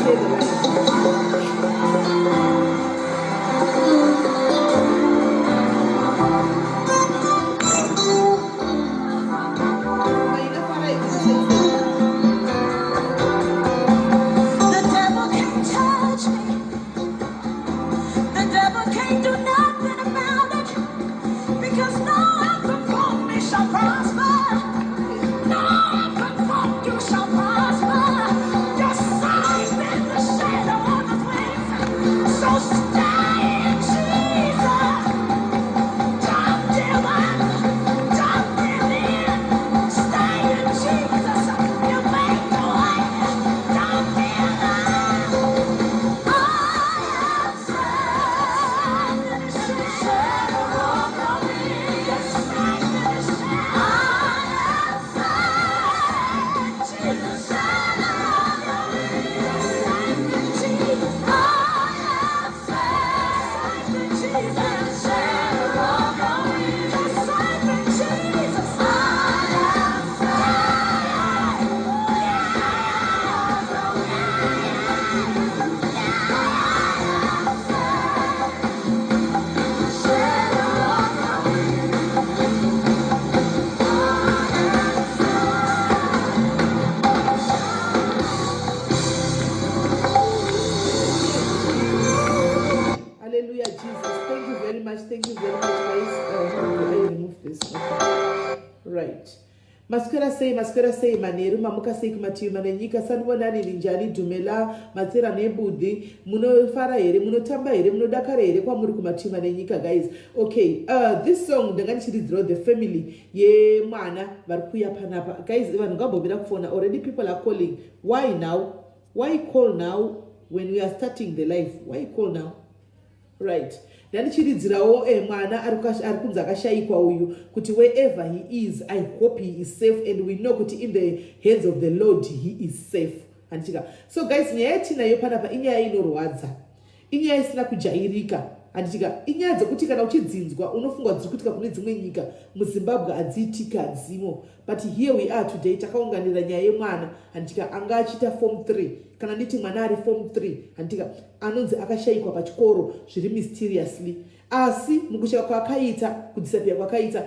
Share the live. The devil can't touch me. The devil can't do nothing about it. Because no weapon formed me shall prosper. No weapon formed you shall prosper. Your size in the shadow of his wings. So stay in Jesus. Don't give up. Don't give in. Stay in Jesus. You make the way. Don't give up. I am safe in the shadow of your wings. Safe in the shadow. I am safe. Jesus, shadow of your wings. Safe in Jesus. I am safe in Jesus. Shadow of your wings. Safe in Jesus. I am safe. Shadow of your Hallelujah, Jesus. Thank you very much. Thank you very much, guys. How do I remove this? Okay. Right. Maswera sei, maswera sei manheru, mamuka sei kumativi mana enyika? Sanibonani, ninjani, dumela, matsera nebudhi. Munofara here? Munotamba here? Munodakara here kwamuri kumativi mana enyika, guys? Okay, this song ndanga ndichiridzirawo the family yemwana vari kuuya panapa. Guys, vanhu ngambomira kufona. Already people are calling. Why now? Why call now when we are starting the live? Why call now? Right, ndandichiridzirawo mwana ari kunzi akashayikwa uyu, kuti wherever he is, I hope he is safe, and we know kuti in the hands of the Lord he is safe, handitika? So guys, nyaya yatinayo panapa inyaya inorwadza, inyaya isina kujairika, handitika? Inyaya dzekuti kana uchidzinzwa unofungwa dziri kuitika kune dzimwe nyika, muZimbabwe hadziitiki, hadzimo. But here we are today, takaunganira nyaya yemwana, handitika, anga achiita form 3. Kana nditi mwana ari form 3, handitika, anonzi akashayikwa pachikoro zviri mysteriously. Asi mukushayika kwakaita, kudisappear kwakaita,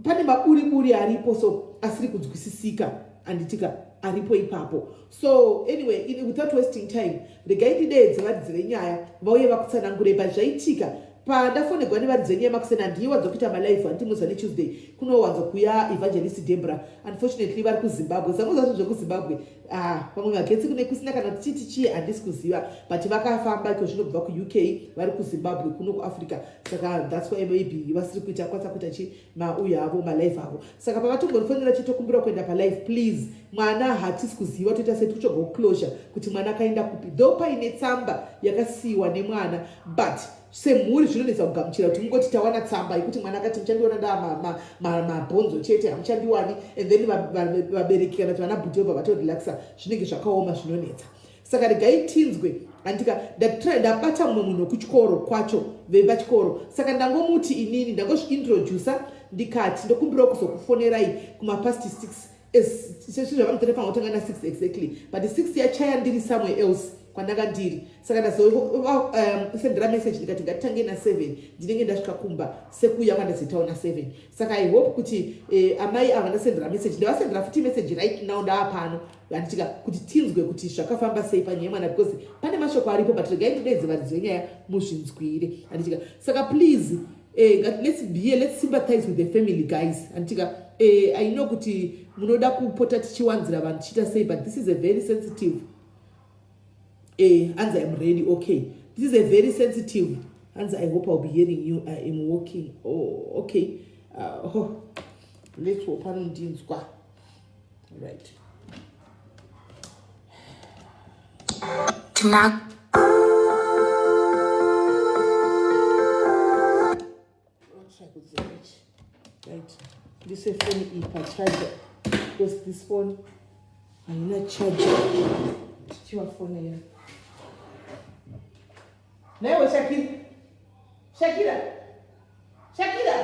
pane maburiburi aripo, so asiri kunzwisisika, handitika, aripo ipapo. So anyway, without wasting time, regai ndideedze varidzi venyaya vauye vakutsanangure. But zvaitika, pandafonegwa nevaridzi venyaya makuseni, handiiwanza kuita malive, handimuza neTuesday kunowanza kuya Evangelist Debra. Unfortunately vari kuZimbabwe. Zamwe zvacho zvekuZimbabwe, ah, pamwe magetsi kune kusina kana tichiti chii, handisi kuziva, but vakafamba iko zvino kubva kuUK, vari kuZimbabwe kuno kuAfrica. Saka that's why maybe vasiri kuita kwanisa kuita chi mauyo avo, malive avo. Saka pavatongofonera, chitokumbira kuenda palive, please, mwana hatisi kuziva, toita sei, tikutsvaga closure kuti mwana akaenda kupi, though paine tsamba yakasiyiwa nemwana. But semhuri zvinonetsa kugamuchira kuti mungoti tawana tsamba yekuti mwana akati, "Muchandiona ndaa mabhonzo chete, hamuchandiwani," and then vabereki kana kuti vana bhuti vobva vatorelaxa. Zvinenge zvakaoma, zvinonetsa. Saka regai tinzwe, andika. Ndabata mumwe munhu wekuchikoro kwacho, vepachikoro. Saka ndangomuti inini ndangozviintrodusa, ndikati ndokumbirawo kuzokufonerai kumapast 6, sezvavanotofanira kutanga na6 exactly, but 6 yachaya ndiri somewhere else kwandanga ndiri. Saka ndazosendera message ndikati ngatitange na7, ndinenge ndasvika kumba sekuuya kwandazoitawo na7. Saka I hope kuti amai ava ndasendera message, ndavasendera futi message right now ndaapano, handitika, kuti tinzwe kuti zvakafamba sei panyaya yemwana, because pane mashoko aripo. But regai ndidedze varidzi venyaya muzvinzwire, handitika? Saka please, let's be here, let's sympathize with the family, guys, handitika? I know kuti munoda kupota tichiwanzira vanhu, tichiita sei, but this is a very sensitive, anzi I'm ready. Okay, this is a very sensitive, anzi I hope I'll be hearing you, I am walking. Oh, okay. Oh, let's hope anondinzwa. Right. Tina. Right, ndise foni iyi pacharger because this phone haina charger. Tichivafonera naiwe Shakira, Shakira, Shakira.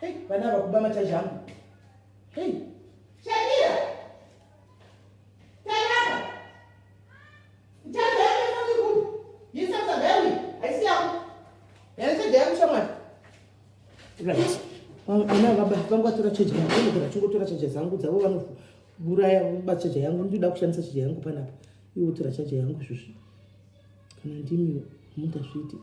Hei, vana ava kuba macharger angu. Hei, Shakira, Tana. vangu vatora chaja yangu, vanogara vachingotora chaja dzangu dzavo vanouraya voba chaja yangu. Ndinoda kushandisa chaja yangu panapa, ivo votora chaja yangu izvozvi. Kana ndimiwo mungazviiti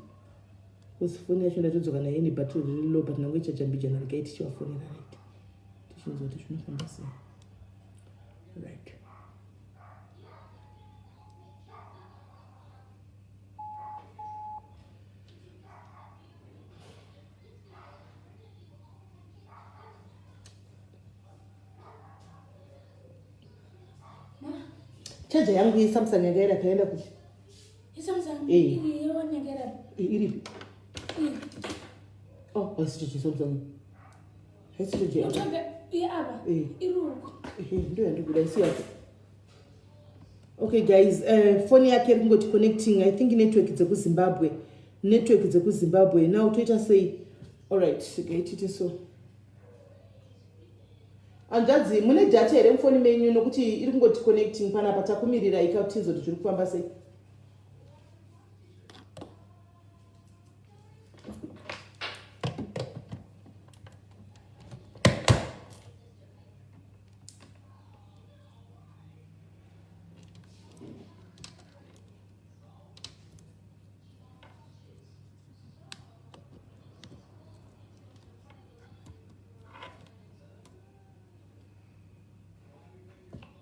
because foni yacho ndatodzoka nayo ine battery riri low, but nangu ichaja mbijana. Regai tichivafonera, right, tichinzwa kuti zvinofamba sei, right. Chaja yangu yeSamsung yanga iri akaenda kuti iripi? Oh, haisi chaja yeSamsung, haisi chaja. Ndo yandikuda isi yake. Okay guys, foni yake iri kungoti connecting. I think network dzekuZimbabwe, network dzekuZimbabwe. Now toita sei? Alright, gaitite so. Hanzvadzi, mune data here mufoni menyu? Nokuti iri kungoti connecting panapa. Takumirirai ka tinzoti zviri kufamba sei.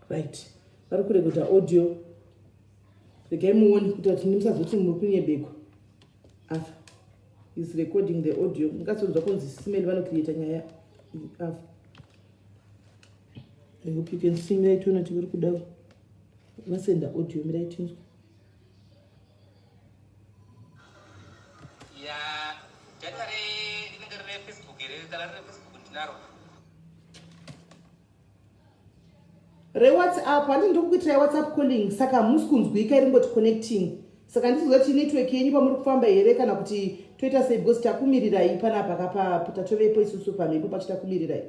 Right, vari kurekodha audio. Regai muone kuti ati musazoti muri kunyebekwa. Afa is recording the audio. Mungasonzwa kunzi simeli vanocreata nyaya afa. I hope you can see. Mirai tione kuti vari kuda vasenda audio. Mirai tinzwa. Ya, data rinenge rine Facebook here? Kana rine Facebook ndinaro. ReWhatsApp handi ndiri kukuitirai WhatsApp calling, saka hamusi kunzwika, iri ngoti connecting. Saka ndisiziva kuti network yenyu pamuri kufamba here kana kuti toita sei, because takumirirai panapa kapa, tatovepo isusu pamhepo pacho, takumirirai.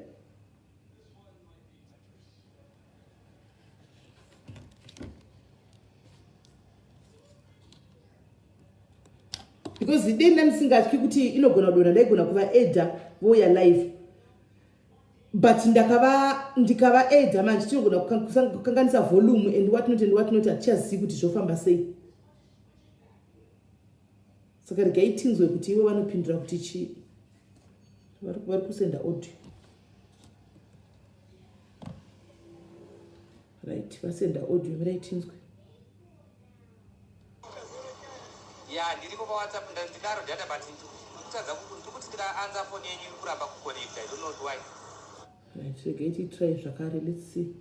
Because dei ndandisingatyi kuti inogona kudonha, ndaigona kuva eda vouya live, but ndakava ndikava eda manje tinogona kukanganisa volume and what not and what not. Hatichazivi kuti zvofamba sei. Saka regai tinzwe kuti ivo vanopindura kuti chii. Vari kusenda audio. Right, vasenda audio, mirai tinzwe. Ya, ndiriko paWhatsApp, ndinaro data, but ndikutadza ndikuti ndikaanza foni yenyu iri kuramba kuconnecta. I don't know why. Right, regai titry zvakare. Let's see.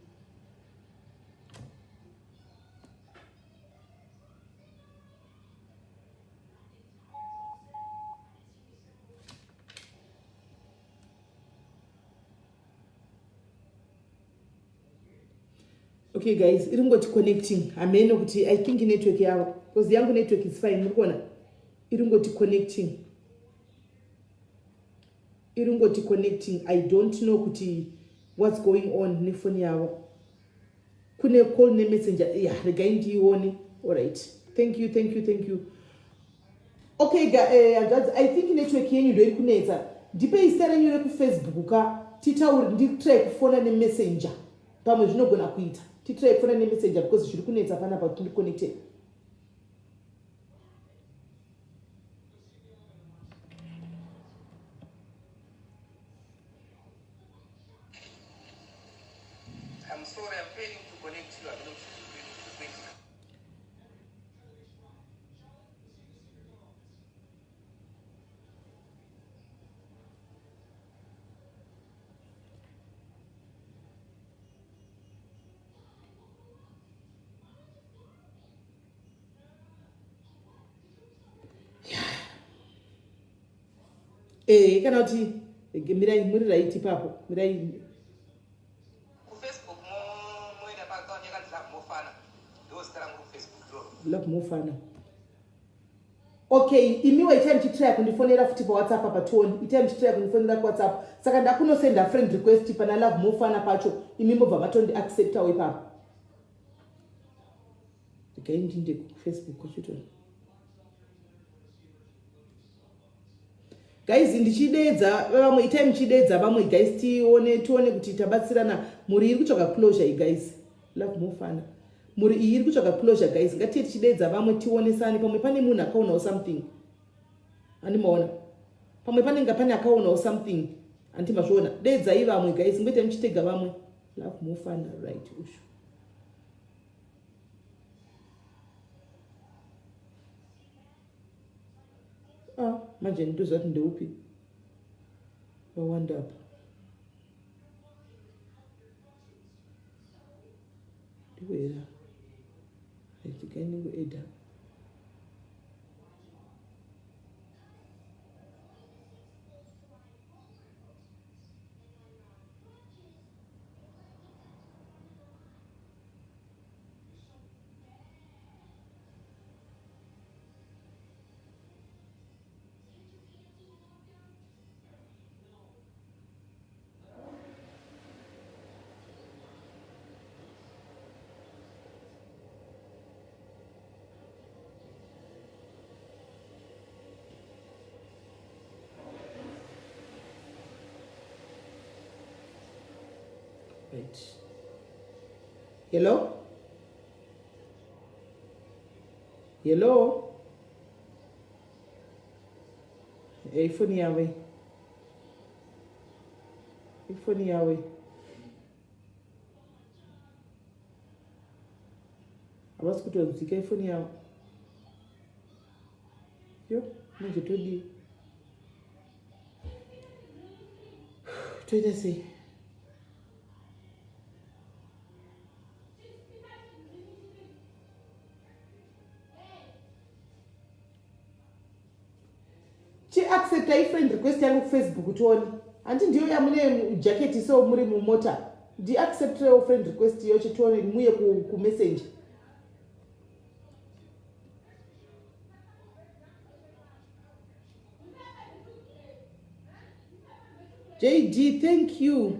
Okay guys, iri kungoti connecting. Hameno kuti, I think network yavo, because yangu network is fine. Muri kuona iri kungoti connecting, iri kungoti connecting. I don't know kuti what's going on nefoni yavo. Kune call nemessenger ya, regai ndiione. Alright, thank you, thank you, thank you. Okay, hanzvadzi, I think network yenyu ndo iri kunetsa. Ndipei zita renyu rekuFacebook ka titauri, nditry kufona nemessenger, pamwe zvinogona kuita. Titry kufona nemessenger because zviri kunetsa panapa kuti ndiconnected. I'm sorry, I'm failing to connect you. I'm not kuitika. Kana kuti mirai, muri right ipapo, mirai. KuFacebook moenda paaccount yakanzi Love Mofana, ndo zita rangu kuFacebook iroro. Love Mofana, okay. Imiwe itai muchitraya kundifonera futi paWhatsApp apa tione. Itai muchitraya kundifonera kuWhatsApp. Saka ndakunosenda friend request pana Love Mofana pacho, imi mobva matondiacceptawo ipapo. Regai ndinde kuFacebook kwachitona. Guys, ndichideedza vamwe, itai muchideedza vamwe guys, tione tione kuti tabatsirana. Mhuri iri kutsvaga closure iyi guys, love mofana. Mhuri iyi iri kutsvaga closure guys, ngatiye tichideedza vamwe tionesane. Pamwe pane munhu akaonawo something, andimaona pamwe panenge pane akaonawo something, anti mazviona. Deedzai vamwe guys, ngoitai muchitega vamwe. Love mofana, right ushu. Ah, manje nditoziva kuti ndeupi vawanda apa. Ndiwera aitika ndingoeda. Right. Hello? Hello? Hey, ifoni yawe. Ifoni yawe. Havasi kutonzwika ifoni yavo. Yo, manje todii? Toita sei? Chiacceptai friend request yangu kufacebook tione. Hanti ndiyo yamune jacket so muri mumota. Ndiacceptirewo friend request iyo chitione muye kumessenger. JD, thank you.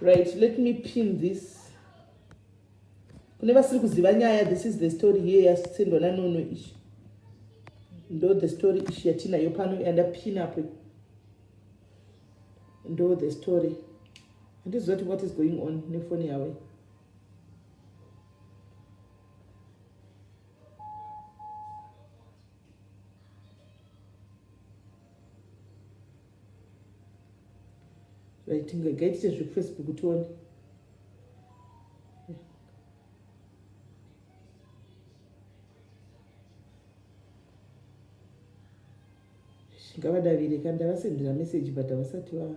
Right, let me pin this. Kune vasiri kuziva nyaya, this is the story here yasendwa nanono ishi. Ndo the story ishi yatinayo pano yandapin apo. Ndo the story. Handiziva kuti what is going on nefoni yawe. Right, ngaitite zvekufacebook tione. Ngavadavire ka, ndavasendera message but havasati va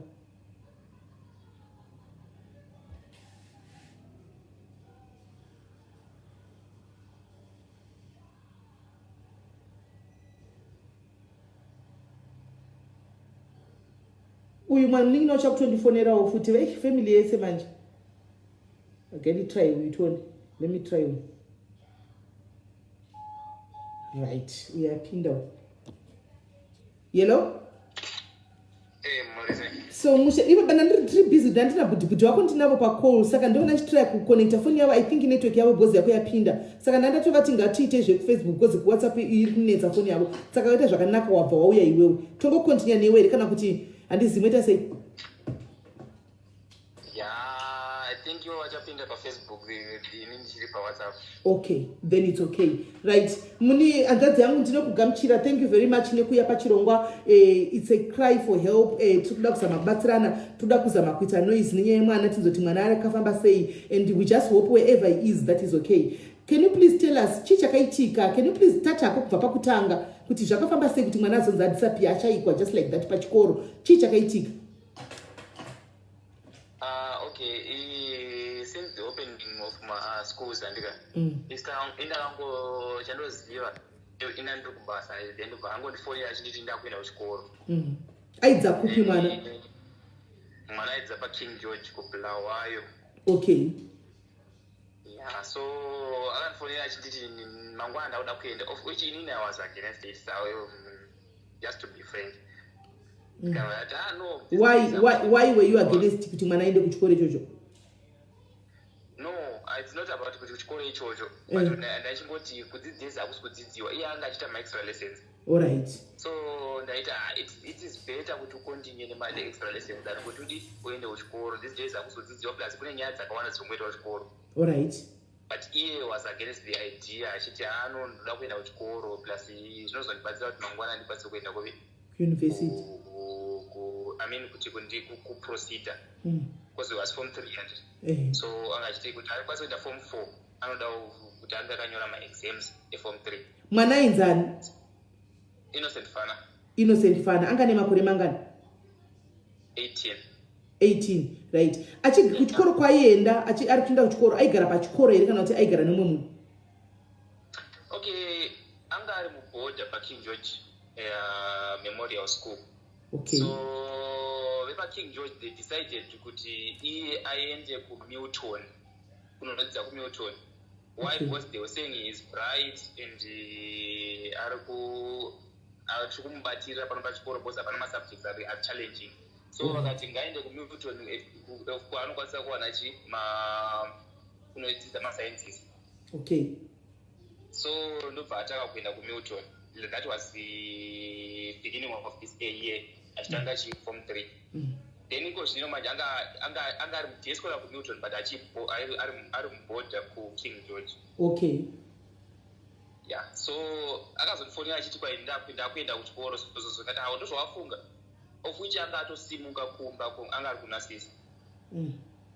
uyu mwana munin'ina uchakutondifonerawo futi vei family yese manje. Again try uyu tione. Let me try uyu. Right, uyu apinda uyu. Yellow? So mushe ivo bana ndiri tiri busy ndandina bhudhi bhudhi wako ndinavo pacall saka ndoona ndichitraya kuconnecta foni yavo. I think network yavo because yako yapinda, saka ndandatovati ngatiite zvekufacebook because kuwhatsapp iri kunetsa foni yavo. Saka waita zvakanaka wabva wauya iwewe. Tongocontinue newe here kana kuti handizivi moita sei? Yeah, I think ivo vachapinda pafacebook, ini ndichiri pawhatsapp. Okay, then it's okay. Right, muni hanzvadzi yangu ndinokugamuchira. Thank you very much nekuuya pachirongwa. It's a cry for help. Tiri kuda kuzama kubatsirana, tiri kuda kuzama kuita noise nenyaya yemwana, tinzoti mwana akafamba sei, and we just hope wherever he is that is okay. Can you please tell us chii chakaitika? Can you please tatako kubva pakutanga kuti zvakafamba sei kuti mwana azonzi adisappear, achaikwa just like that pachikoro? Chii chakaitika? Okay, since the opening of my schools andika indakango chandoziva ina ndiri kubasa, then ndobva angondifonera achinditi ndakuenda kuchikoro. Aidza kupi mwana? Mwana aidza paKing George kuBulawayo. Okay. Yeah, so akandifonera achinditi mangwana ndakuda kuenda, of which inini I was against it, so just to be frank. Ndikavati, ah, no, this Why, is why were you against kuti mwana aende kuchikoro ichocho? No, It's not about kuti kuchikoro ichocho, but ndaichingoti kudzidzisa hakusi kudzidziwa. Iye anga achiita maextra lessons. Alright. So ndaiti, ah, it is better kuti ucontinue nema-extra lessons than kuti udi uende kuchikoro. These days hakusi kudzidziwa, plus kune nyaya dzakawanda dzinongoita kuchikoro. Alright. But iye was against the idea, achiti ano ndoda kuenda kuchikoro, plus zvinozondibatsira kuti mangwana ndikwanise kuenda kuvi University. I mean, kuti kuproceeda because he was form 3 and so anga achiti kuti akwanise kuenda form 4, anoda kuti ange akanyora maexams eform 3. Mwana ainzani? Innocent Fana. Innocent Fana anga nemakore mangani? 18. 18, right. Achi kuchikoro kwaienda, ari kuenda kuchikoro, aigara pachikoro here kana kuti aigara nemumwe munhu? Okay, anga ari muboarder paKing George Memorial School. So vepaKing George, they decided kuti iye aende kuMilton, kunodzidza kuMilton. Why? Because they were saying he is bright and ari ku tiri kumubatirira pano pachikoro because hapana masubjects ari challenging. So vakati ngaende kuMilton, kwaanokwanisa kuwana chi ma kunodzidza masciences. So ndobva atanga kuenda kuMilton. That was the beginning of this year, achitanga chi form 3. Then iko zvino manje anga ari muday scholar kuMilton, but ari muboarder kuKing George. Yeah, so akazondifonera achiti kwai ndakuenda kuchikoro. So ndati, hawo, ndozvawafunga? Of which anga atosimuka kumba, anga ari kunasisa.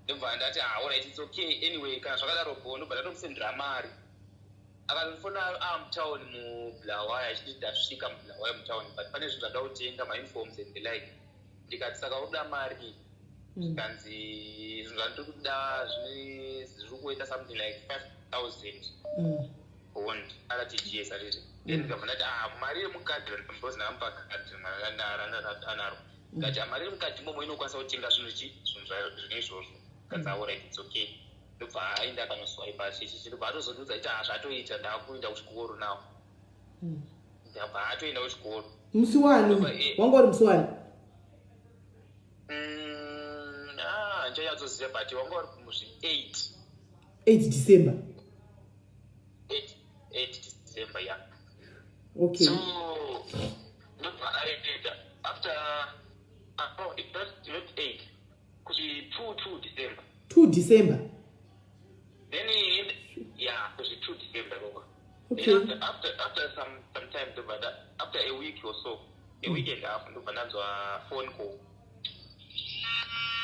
Ndobva ndati, ah, alright, it's okay anyway, kana zvakadaro bo. Ndobva ndatomusendera mari. Akazondifona amutown muBulawayo achiti ndasvika muBulawayo mutown, but pane zvinhu zvada kutenga, mauniforms and the like. Ndikati, saka uri mari? Zvikanzi zvinhu zvandiri kuda zviri kuita something like 5000 bond RTGS atiti. Then ndikabva ndati, ah, mari yemukadhi, because ndakamupa kadhi ranga anaro. Ndikati, ah, mari yemukadhi imomo inokwanisa kutenga zvinhu chi zvinhu zvine izvozvo. Kanzi, alright, it's okay. Ndobva aenda akanoswipa chichichi. Ndobva atozondiudza achiti, ah, zvatoita, ndakuenda kuchikoro now. Ndabva atoenda kuchikoro. Musi wani? Wanga uri musi wani? Ah, ndichanyatsoziva, but wanga uri muzvi 8. 8 December? 8 8 December, yeah. So ndobva aenda after, ah, no, it not 8, kuti 2 2 December. 2 December. Then yeah, kuti 2 December ikoko. Then after some time, ndobva after a week or so, a week and a half, ndobva ndanzwa phone call.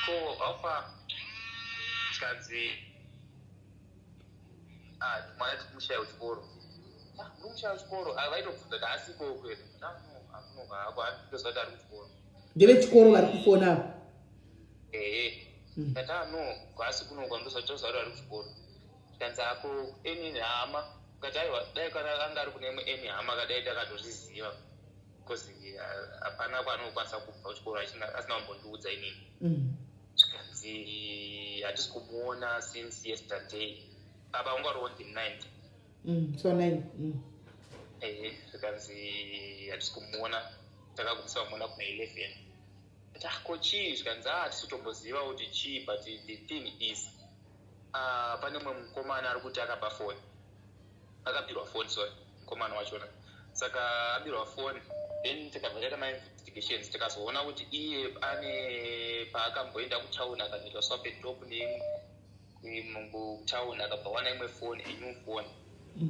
Call alpha, tikanzi, ah, mwana tikumushaya kuchikoro. Ah, muri kuchikoro? Ah, vaitobvunza kuti asiko kwete. Akunoka kuti ari kuchikoro. Ndevechikoro vari kufona ava? Ehe. Ndati, ah, no, kwasi kunoka ndosati ari kuchikoro. Tikanzi ako eni hama kati, aiwa, dai kana anga ari kune imwe eni hama kadai takatozviziva, because hapana kwaanokwanisa kubva kuchikoro asina kumbondiudza inini. Zvikanzi hatisi kumuona since yesterday. Apa unga uri on the 9th. So 9. Ehe, zvikanzi hatisi kumuona, takagumisa kumuona kuna 11. Ati, ah, ko chii? Zvikanzi, ah, hatisi kutomboziva kuti chii, but the thing is, pane mumwe mukomana ari kuti akaba foni, akabirwa foni, sorry, mukomana wachona. Saka abirwa foni, then tikabva taita mainvestigations, tikazoona kuti iye ane paakamboenda kutauni, akanoita swap and top kutauni, akabva wana imwe foni, a new phone.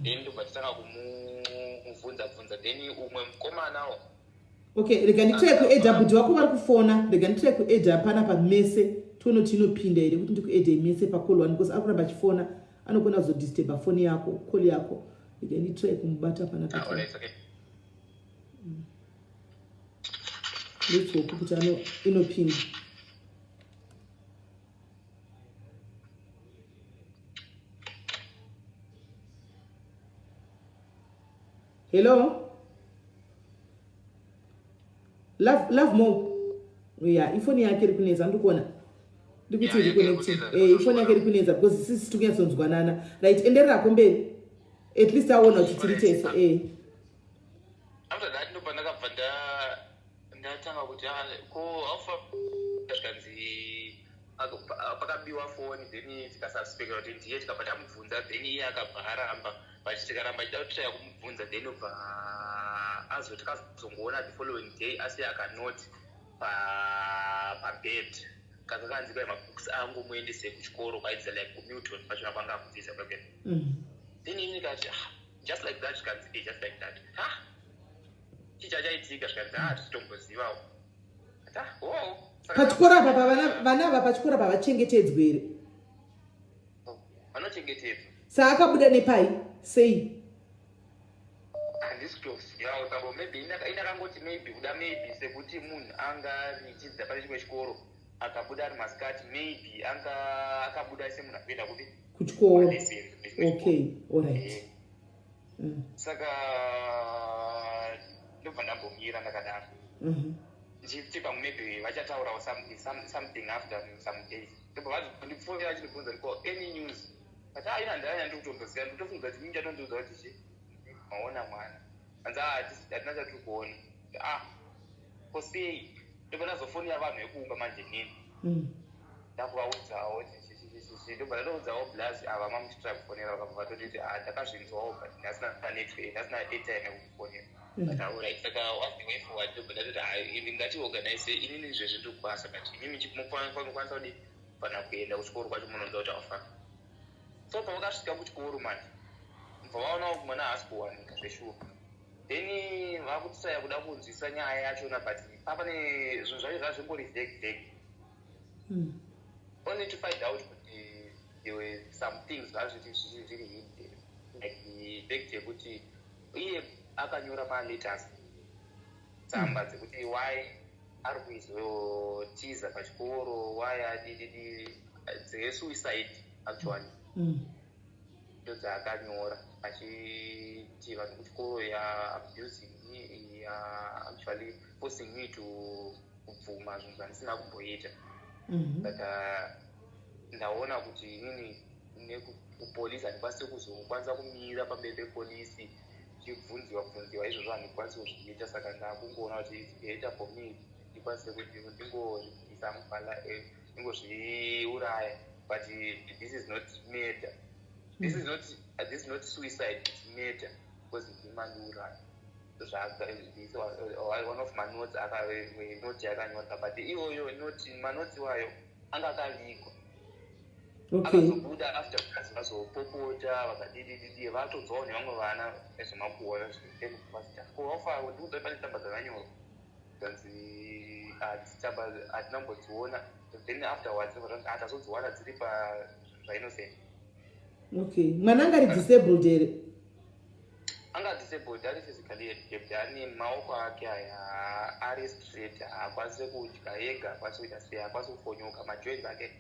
Then ndobva tatanga kumubvunza bvunza, then umwe mukomanawo. Okay, rega nditry kuadda bhudhi wako vari kufona. Rega nditry kuadda panapa mese, tione kuti inopinda here kuti ndikuadde mese pacall one, because ari kuramba achifona, anogona kuzodisturba foni yako, call yako. Rega nditry kumubata panapa. Ah, alright, okay. Let's hope kuti inopinda. Hello, Love, Love More. Ya, ifoni yake iri kunetsa, ndikuona ndikuti Yeah, iri yake iri connecting. kunetsa. Ifoni yake iri kunetsa because sisi tiri kunyatsonzwanana. Right, endererako mberi, at least aona kuti tiri tese. After that ndobva ndakabva ndatanga kuti, ah, ko alpha? Zvikanzi Pakabiwa foni, then tikasuspecta kuti ndiye, tikabva tamubvunza, then iye akabva aramba, but tikaramba chida kutraya kumubvunza, then obva azo tikazongoona the following day asi akanote pabed kakakanzi kai, "Mabooks angu muendese kuchikoro kwaidzidza," like kuMilton pachona kwanga akudzidza kwake. Then ini ndikati, "Ah," just like that, zvikanzi, "Eh," just like that, "Ah, chii chachaitika?" Zvikanzi, "Ah, tichitombozivawo." Ati, "Ah, oh." Pachikoro apa vana ava pachikoro apa vachengetedzwe here? Vanochengetedzwa. Saka akabuda nepai, sei? Handisi kutozivawo sabo. Maybe inakangoti maybe kuda, maybe sekuti munhu anga arichidza pane chimwe chikoro, akabuda ari masikati, maybe anga akabuda semunhu akuenda kupi? Kuchikoro. Malessons nechimwe chikoro. Okay, alright. Saka ndobva ndambomira ndakadaro, ndichiti pamwe maybe vachataurawo something after some days. Ndobva vazondipfuurira vachindibvunza kuti, "Ko, any news?" But ah, ina ndaya ndiri kutomboziva, nditofunga kuti inini chatondiudza kuti chi maona mwana anzi, "Ah, hatina chatiri kuona." Ah, ko sei? Ndobva ndazofonera vanhu vekuumba manje nini, ndakuvaudzawo, ndobva ndatoudzawo blaz ava mamuchitira kufonera, vakabva vatotiti, "Ah, ndakazvinzwawo, but ndasina network, ndasina airtime yekufonera." But alright, saka what's the way forward? Ndobva ndatoti, "Hai, ini ngatiorganize inini izvezvi ndiri kubasa, but inini mukwanisa kudi fana kuenda kuchikoro kwacho, munonza kuti aufana." So pavakasvika kuchikoro manje, bva vaonawo kuti mwana haasi kuwanika zveshuwa. Then vakutisaya kuda kunzwisa nyaya yachona, but papane zvinhu zvacho zvazvingori vague vague, only to find out kuti there were some things zvazviti zviri hidden, like the fact yekuti iye akanyora maletters, tsamba dzekuti why ari kuizotiza pachikoro, why adididi, dzesuicide actually. Ndo dzaakanyora achiti vanhu kuchikoro ya abusing me, ya actually forcing me to kubvuma zvinhu zvandisina kumboita. Saka ndaona kuti inini nekupolisi handikwanisi kuzokwanisa kumira pamberi pepolisi chibvunziwa bvunziwa izvozvo, handikwanisi kuzviita. Saka ndakungoona kuti it's better for me ndikwanise kuti ndingozvibvisa mubhala, ndingozviuraya. But this is not murder, this is not suicide, it's murder, because ndimandiuraya. One of manotes, note yakanyora, but iyoyo note, manotes iwayo anga akavigwa. Akazobuda after vazopopota, vakadidididi, vatodzawo nevamwe vana ezvemakuhwa. Ndikuudza pane tsamba dzakanyorwa, kanzi tsamba hatina kumbodziona. Then afterwards tazodziwana dziri pazvaInnocent. Okay, mwana anga ari disabled here? Anga disabled, ari physically handicapped, ane maoko ake aya ari straight, haakwanisi kudya ega, haakwanisi kuita sei, haakwanisi kufonyoka majoints ake,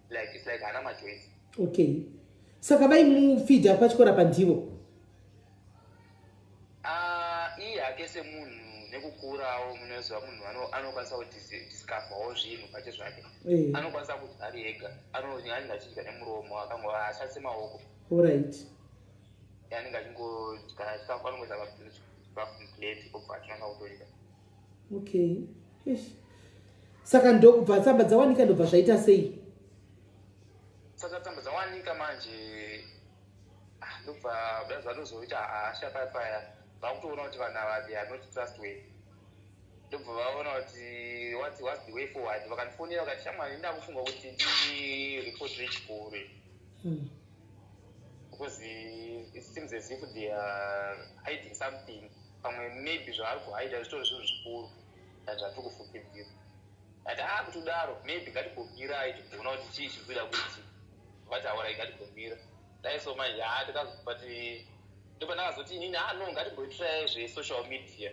like it's like haana majoints. Okay, saka vaimufidha pachikoro apa ndivo? Ah, iye hake semunhu nekukurawo, munoziva munhu anokwanisa kudiscoverwo zvinhu pache zvake. Anokwanisa kudya ari ega, anenge achidya nemuromo, akango ashandise maoko. Anenge achingodya chikafu, anongoisa chikafu muplate, obva achinanga kutodya. Okay. Eish. Saka ndokubva tsamba dzawanika, ndobva zvaita sei? Saka tsamba dzawanika manje, ah, ndobva zvatozoita hasha paya paya, vakutoona kuti vanhu ava, they are not trustworthy. Ndobva vaona kuti what's the way forward? Vakandifonera vakati, "Shamwari, ndakufunga kuti ndiripoti rechikoro, because it seems as if they are hiding something. Pamwe maybe zvavari kuhaida zvitori zvinhu zvikuru than zvatiri kufungidzira." Ati, "A, kuti kudaro, maybe ngatimbomirai timboona kuti chii chiri kuida kuti vati. Aurai, ngatimbomira." Dai so manje, ha, tikazobati, ndopa ndakazoti inini, "Ha, no, ngatimboitirai zvesocial media."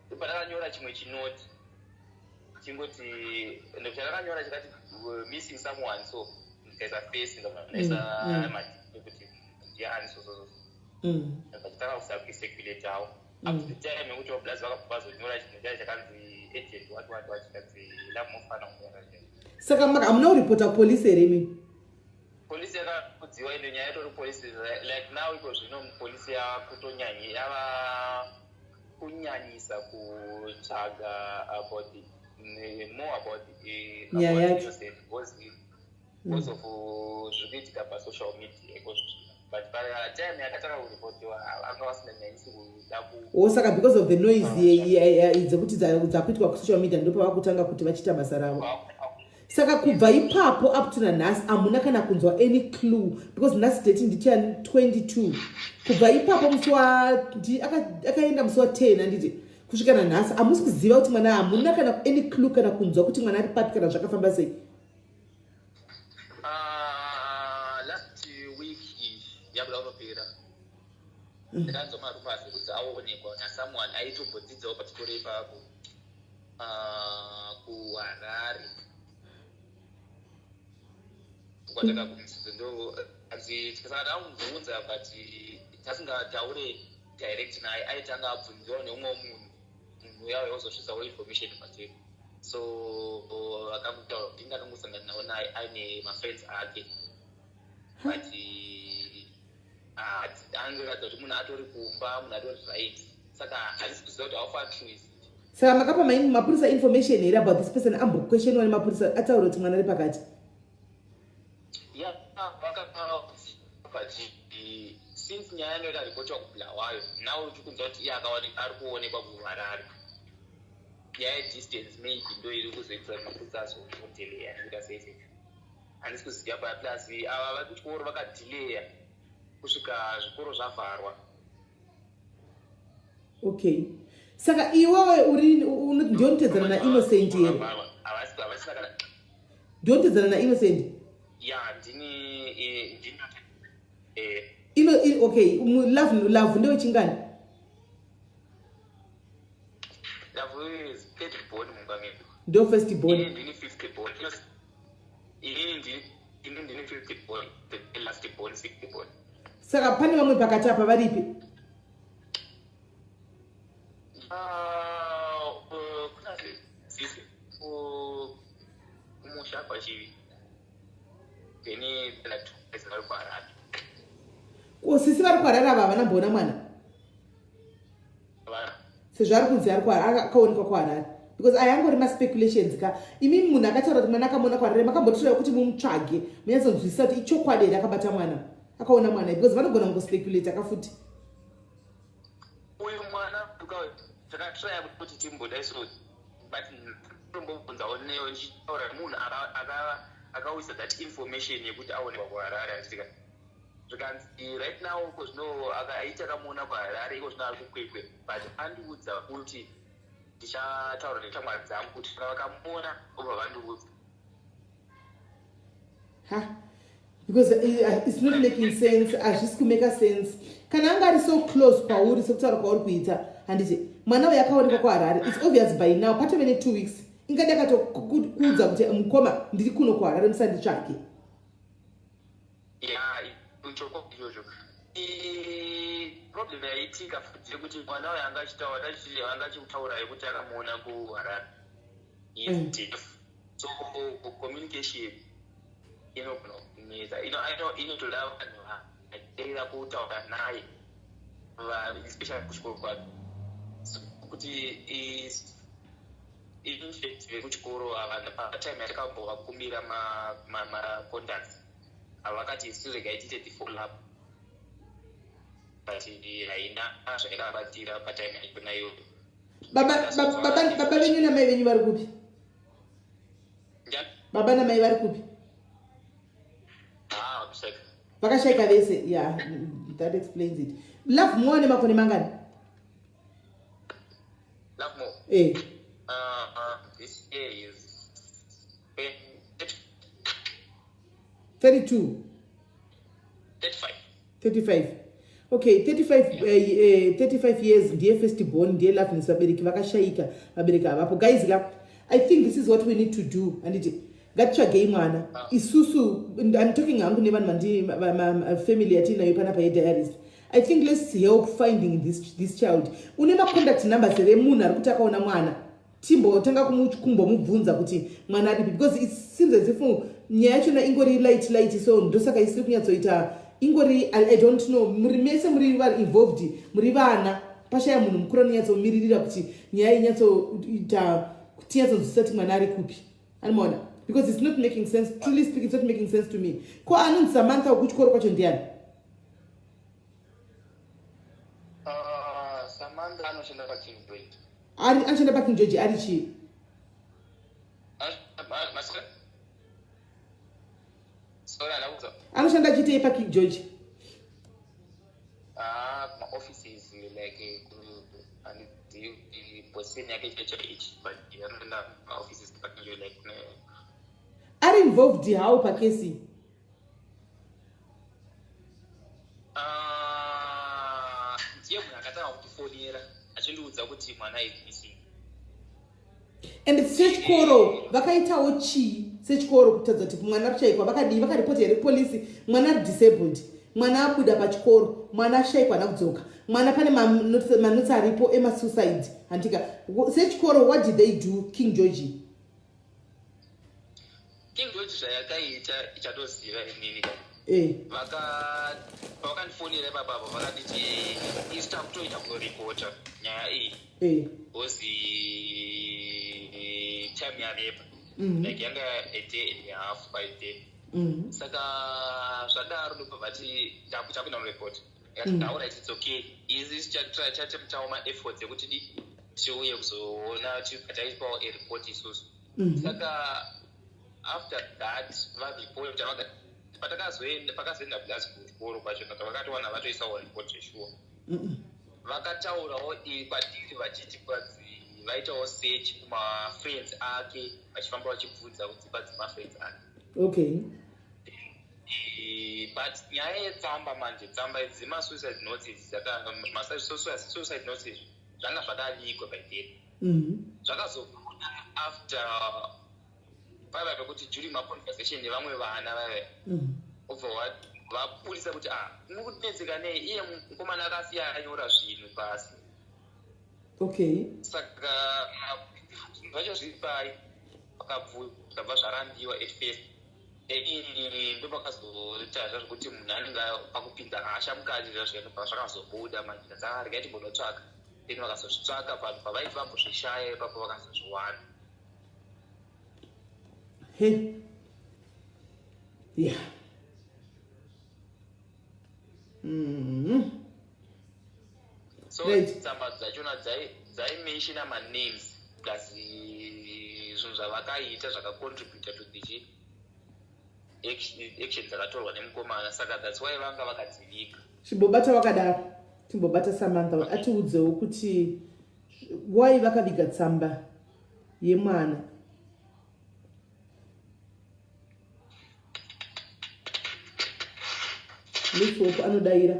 Ndopa ndakanyora chimwe chinoti chingoti, chandakanyora chikati, "Missing someone." So ndikaisa face, ndabva ndaisa kuti ndiani, so so so. Vachitanga kusacirculatawo up to the time yekuti vablazi vakabva vazonyora chinhu chacho chakanzi agent what what what, chikanzi lamofana kunyora. Saka hamuna kuripota kupolisi here imimi? Polisi yakakudziwa ino nyaya yatori polisi. Like now, iko zvino polisi yakutonyanyi yava kunyanyisa kutsvaga about the more about nyaya yacho because of zviri kuitika pasocial media iko, but patime yakatanga kuripotiwa anga vasinganyanyisi kuda ku O, saka because of the noise dzekuti dzakuitwa kusocial media, ndopavakutanga kuti vachiita basa ravo. Saka kubva ipapo up to nanhasi hamuna kana kunzwa any clue? Because nhasi date ndicha 22. Kubva ipapo, musi wa akaenda musi wa10, handiti, kusvika nanhasi hamusi kuziva kuti mwana, hamuna kana any clue, kana kunzwa kuti mwana ari papi, kana zvakafamba sei? Ah, last week yabuda kunopera, ndakanzwa marumours ekuti aonekwa nasomeone aitombodzidzawo pachikoro ipapo, ah, kuHarare kwatakakumisisa. Ndo anzi saka ndamubvunza, but tasingataure direct naye, aitanga abvunziwa neumwe munhu, munhu uya wozosvitsawo information kwatiri. So akangutaura kuti ingakangosangana nawo naye aine mafriends ake, but angoratidza kuti munhu atori kumba, munhu atori right. Saka handisi kuziva kuti how far true is it. Saka makapa mapurisa information here about this person? Amboquestionwa nemapurisa, ataura kuti mwana ari pakati? Ya, but since nyaya yanoita ripotiwa kuBulawayo, now tikunzwa kuti iye ari kuonekwa kuHarare. Nyaya yedistance maybe ndo iri kuzoitisa kuti mapurisa azodelaya nekuita sei sei, handisi kuziva. Pa plus ava vari kuchikoro vakadhileya kusvika zvikoro zvavharwa. Okay, saka iwewe uri ndionotedzana naInnocent here? Havasina kana. Ndionotedzana naInnocent? Ya, ndini, ndini. Okay, Love, Love ndewechingani? Love is third born mumba medu. Ndo first born? Inini ndini fifth born. Inini ndini fifth born, the last born, sixth born. Saka pane vamwe pakati apa varipi? Ah, kuna sisi kumusha kwaChivi, then pana two guys vari kuHarare. Ko sisi vari kuHarare ava havana mboona mwana? Vana. Sezvo ari kunzi ari akaonekwa kuHarare, because aya angori maspeculations ka. Imimi munhu akataura kuti mwana akamuona kuHarare, makambotiroya kuti mumutsvage, munyatsonzwisisa kuti ichokwadi here akabata mwana, akaona mwana? Because vanogona kungospekulata kafuti. Uyu mwana takatraya kuti timbodai so, but tombobvunzawo neyo ndichitaura munhu akawisa that information yekuti aonekwa kuHarare, achitika zvikanzi right now ko zvino aiti akamuona kuHarare, iko zvino ari kuKwekwe, but andiudza kuti ndichataura neshamwari dzangu kuti kana vakamuona obva vandiudza. Ha, because it's not making sense, hazvisi kumeka sense. Kana anga ari so close kwauri sekutaura kwauri kuita, handiti, mwana uyu akaonekwa kuHarare, it's obvious by now patove ne2 weeks ingadi akatokuudza kuti, "Mukoma, ndiri kuno kuHarare, musanditsvake." Ya, chokwadi ichocho. Problem yaitika futi yekuti mwana uyu anga achitaura, anga achitaura yekuti akamuona kuHarare. Deaf, so communication inogona kunetsa, inotoda vanhu vateera kutaura naye, especially kuchikoro kwake. So kuti infact vekuchikoro ava patime yatakambovakumbira macontacts havakati isu regai tiite the follow up, but haina zvayakabatsira patime yachona iyoyo. Baba venyu namai venyu vari kupi? Njani? Baba namai vari kupi? Ah, kuseka. Vakashaika vese? Yeah, that explains it. Love muwane makore mangani? Love more. Eh. This year is 32? 35. 35, okay, 35. 35 years, ndiye first born, ndiye Loveness. Vabereki vakashayika, vabereki havapo. Guys la, I think this is what we need to do, handiti? Ngatitsvagei mwana isusu. I'm talking hangu nevanhu family yatiinayo panapa yediaries. I think let's help finding this child. Une macontact numbers here munhu ari kuti akaona mwana? Timbotanga kumbomubvunza kuti mwana aripi, because it seems as if nyaya yachona ingori light light, so ndosaka isiri kunyatsoita ingori I don't know. Muri mese muri vari involved, muri vana, pashaya munhu mukuru anonyatsomiririra kuti nyaya inyatsoita. tinyatsonzwisisa kuti mwana ari kupi. Anomaona? Because it's not making sense. Truly speaking, it's not making sense to me. Ko anonzi Samantha wekuchikoro kwacho ndiani? Samantha anoshanda paKing George. Ari anoshanda paKing George ari chii? Anoshanda achiitei paKing George? Ah, maoffices like position yake chaicho ichi but anoenda maoffices paKing George like ari involved how pakesi? Ah, ndiye munhu akatanga kutifonera achindiudza kuti mwana is missing. And sechikoro vakaitawo chii sechikoro kutadza kuti mwana kushaikwa vakadii vakaripota here kupolisi mwana ari disabled mwana abuda pachikoro mwana ashaikwa ana kudzoka mwana pane manotsi aripo emasuicide handika sechikoro what did they do King George? King George zvayakaita ichatoziva inini ka eh. Vaka pavakandifonera ipapapo vakanditi isu takutoita kunoripota nyaya iyi eh. because time yareba like yanga a day and a half by day saka zvadaro ndobva vati ndakuita kuenda kunoripota ndikati ndaura it's okay izi tichaitawo maefforts ekuti di tiuye kuzoona taipawo a report isusu saka after that varipota patakazoenda pakazoenda blaz kuchikoro kwacho vakatowana vatoisawo report zveshuwa vakataurawo kwatiri vachiti vaitawo search kumafriends ake vachifamba vachibvunza kudzimba dzemafriends ake. Okay. But nyaya yetsamba manje, tsamba idzi dzemasuicide notes idzi, masuicide notes izvi zvanga zvakavigwa by then. Zvakazobuda after paiva pekuti during maconversation nevamwe vana vaiva obva vabudisa kuti ah, muri kunetseka nei, iye mukomana akasiya anyora zvinhu pasi. Okay. Saka zvinhu zvacho zviri pai pakabva zvarambiwa at first. Then ndopakazoita zvekuti munhu anenge pakupinza hasha mukati zvazvo zvakazobuda manje ndakati regai timbonotsvaka. Then vakazozvitsvaka vanhu pavaiti vambozvishaya ipapo vakazozviwana. He. Yeah. So Right. tsamba dzachona dzaimenshina manames plus zvinhu zvavakaita zvakacontributa to the action dzakatorwa nemukomana, saka that's why vanga vakadzivika. Chimbobata wakadaro, timbobata Samantha atiudzewo kuti why vakaviga tsamba yemwana. Let's hope anodaira.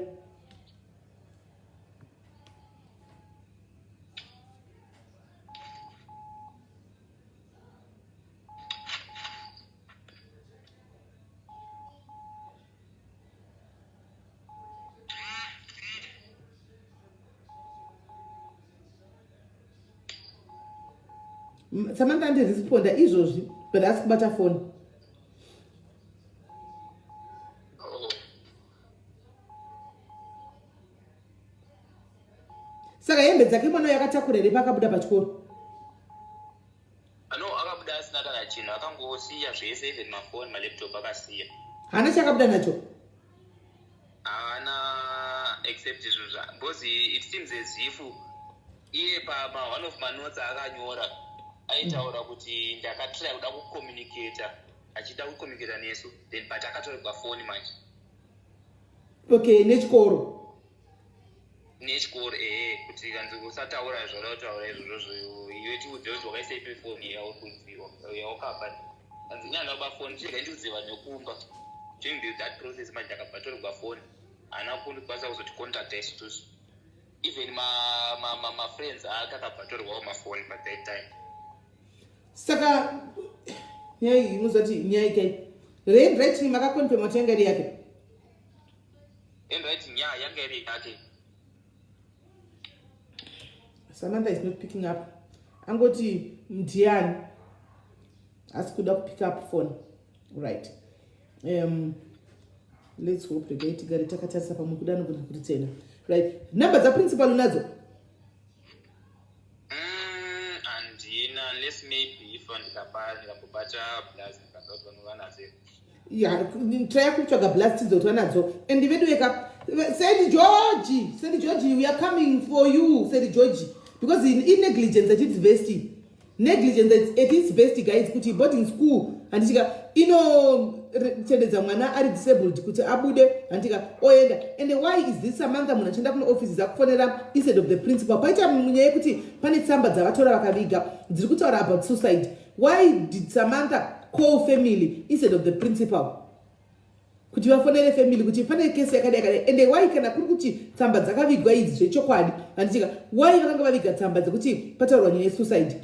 Samantha andiresponda izvozvi but asi kubata foni. Saka hembe dzake mwana uyu akatakura here paakabuda pachikoro? No, akabuda asina kana chinhu, akangosiya zvese, even mafoni, malaptop akasiya. Haana chakabuda nacho? Haana, except zvinhu zva, because it seems as if iye pama one of manotes akanyora aitaura kuti ndakatry kuda kucommunicata, achida kucommunicata nesu, then but akatorerwa foni manje. Okay, nechikoro. Nechikoro, ehe, kuti kanzi usataura zvauda kutaura izvozvo, iwe tiudze kuti wakaiseipi foni yauri kunziwa yawakapa. Kanzi ini handina kuba foni, chirega ndiudze vanhu vekumba. During that process manje akabva atorerwa foni, haana kukwanisa kuzoticontacta isusu. Even mafriends ake akabva atorerwawo mafoni by that time. Saka nyaya iyi muzati nyaya ikai handwriting makaconfirma kuti yanga iri yake? Handwriting ya yanga iri yake. Samantha is not picking up. Angoti ndiani asi kuda kupick up phone. Right. Let's hope regai tigare takatarisa pamwe kuda anogona kutitsena. Right. Number dzaprincipal unadzo? Handina, unless Unless maybe if ndikapa ndikambobata blaz ndikaza kuti vanhu vanadzo here. Ya, try kutsvaga blaz tidzo kuti vanadzo. And vedu veka Saint George, Saint George, we are coming for you, Saint George. Because in, in negligence at its best. Negligence at its best guys kuti boarding school handitika inotendedza mwana ari disabled kuti abude handitika oenda. And why is this Samantha munhu achienda kune office dzakufonera instead of the principal? Paita nyaya yekuti pane tsamba dzavatora vakaviga dziri kutaura about suicide. Why did Samantha call family instead of the principal? Kuti vafonere family kuti pane kesi yakadai yakadai. Ende why kana kuri kuti tsamba dzakavigwa idzi zvechokwadi handitika why vakanga vaviga tsamba dzekuti pataurwa nyaya yesuicide?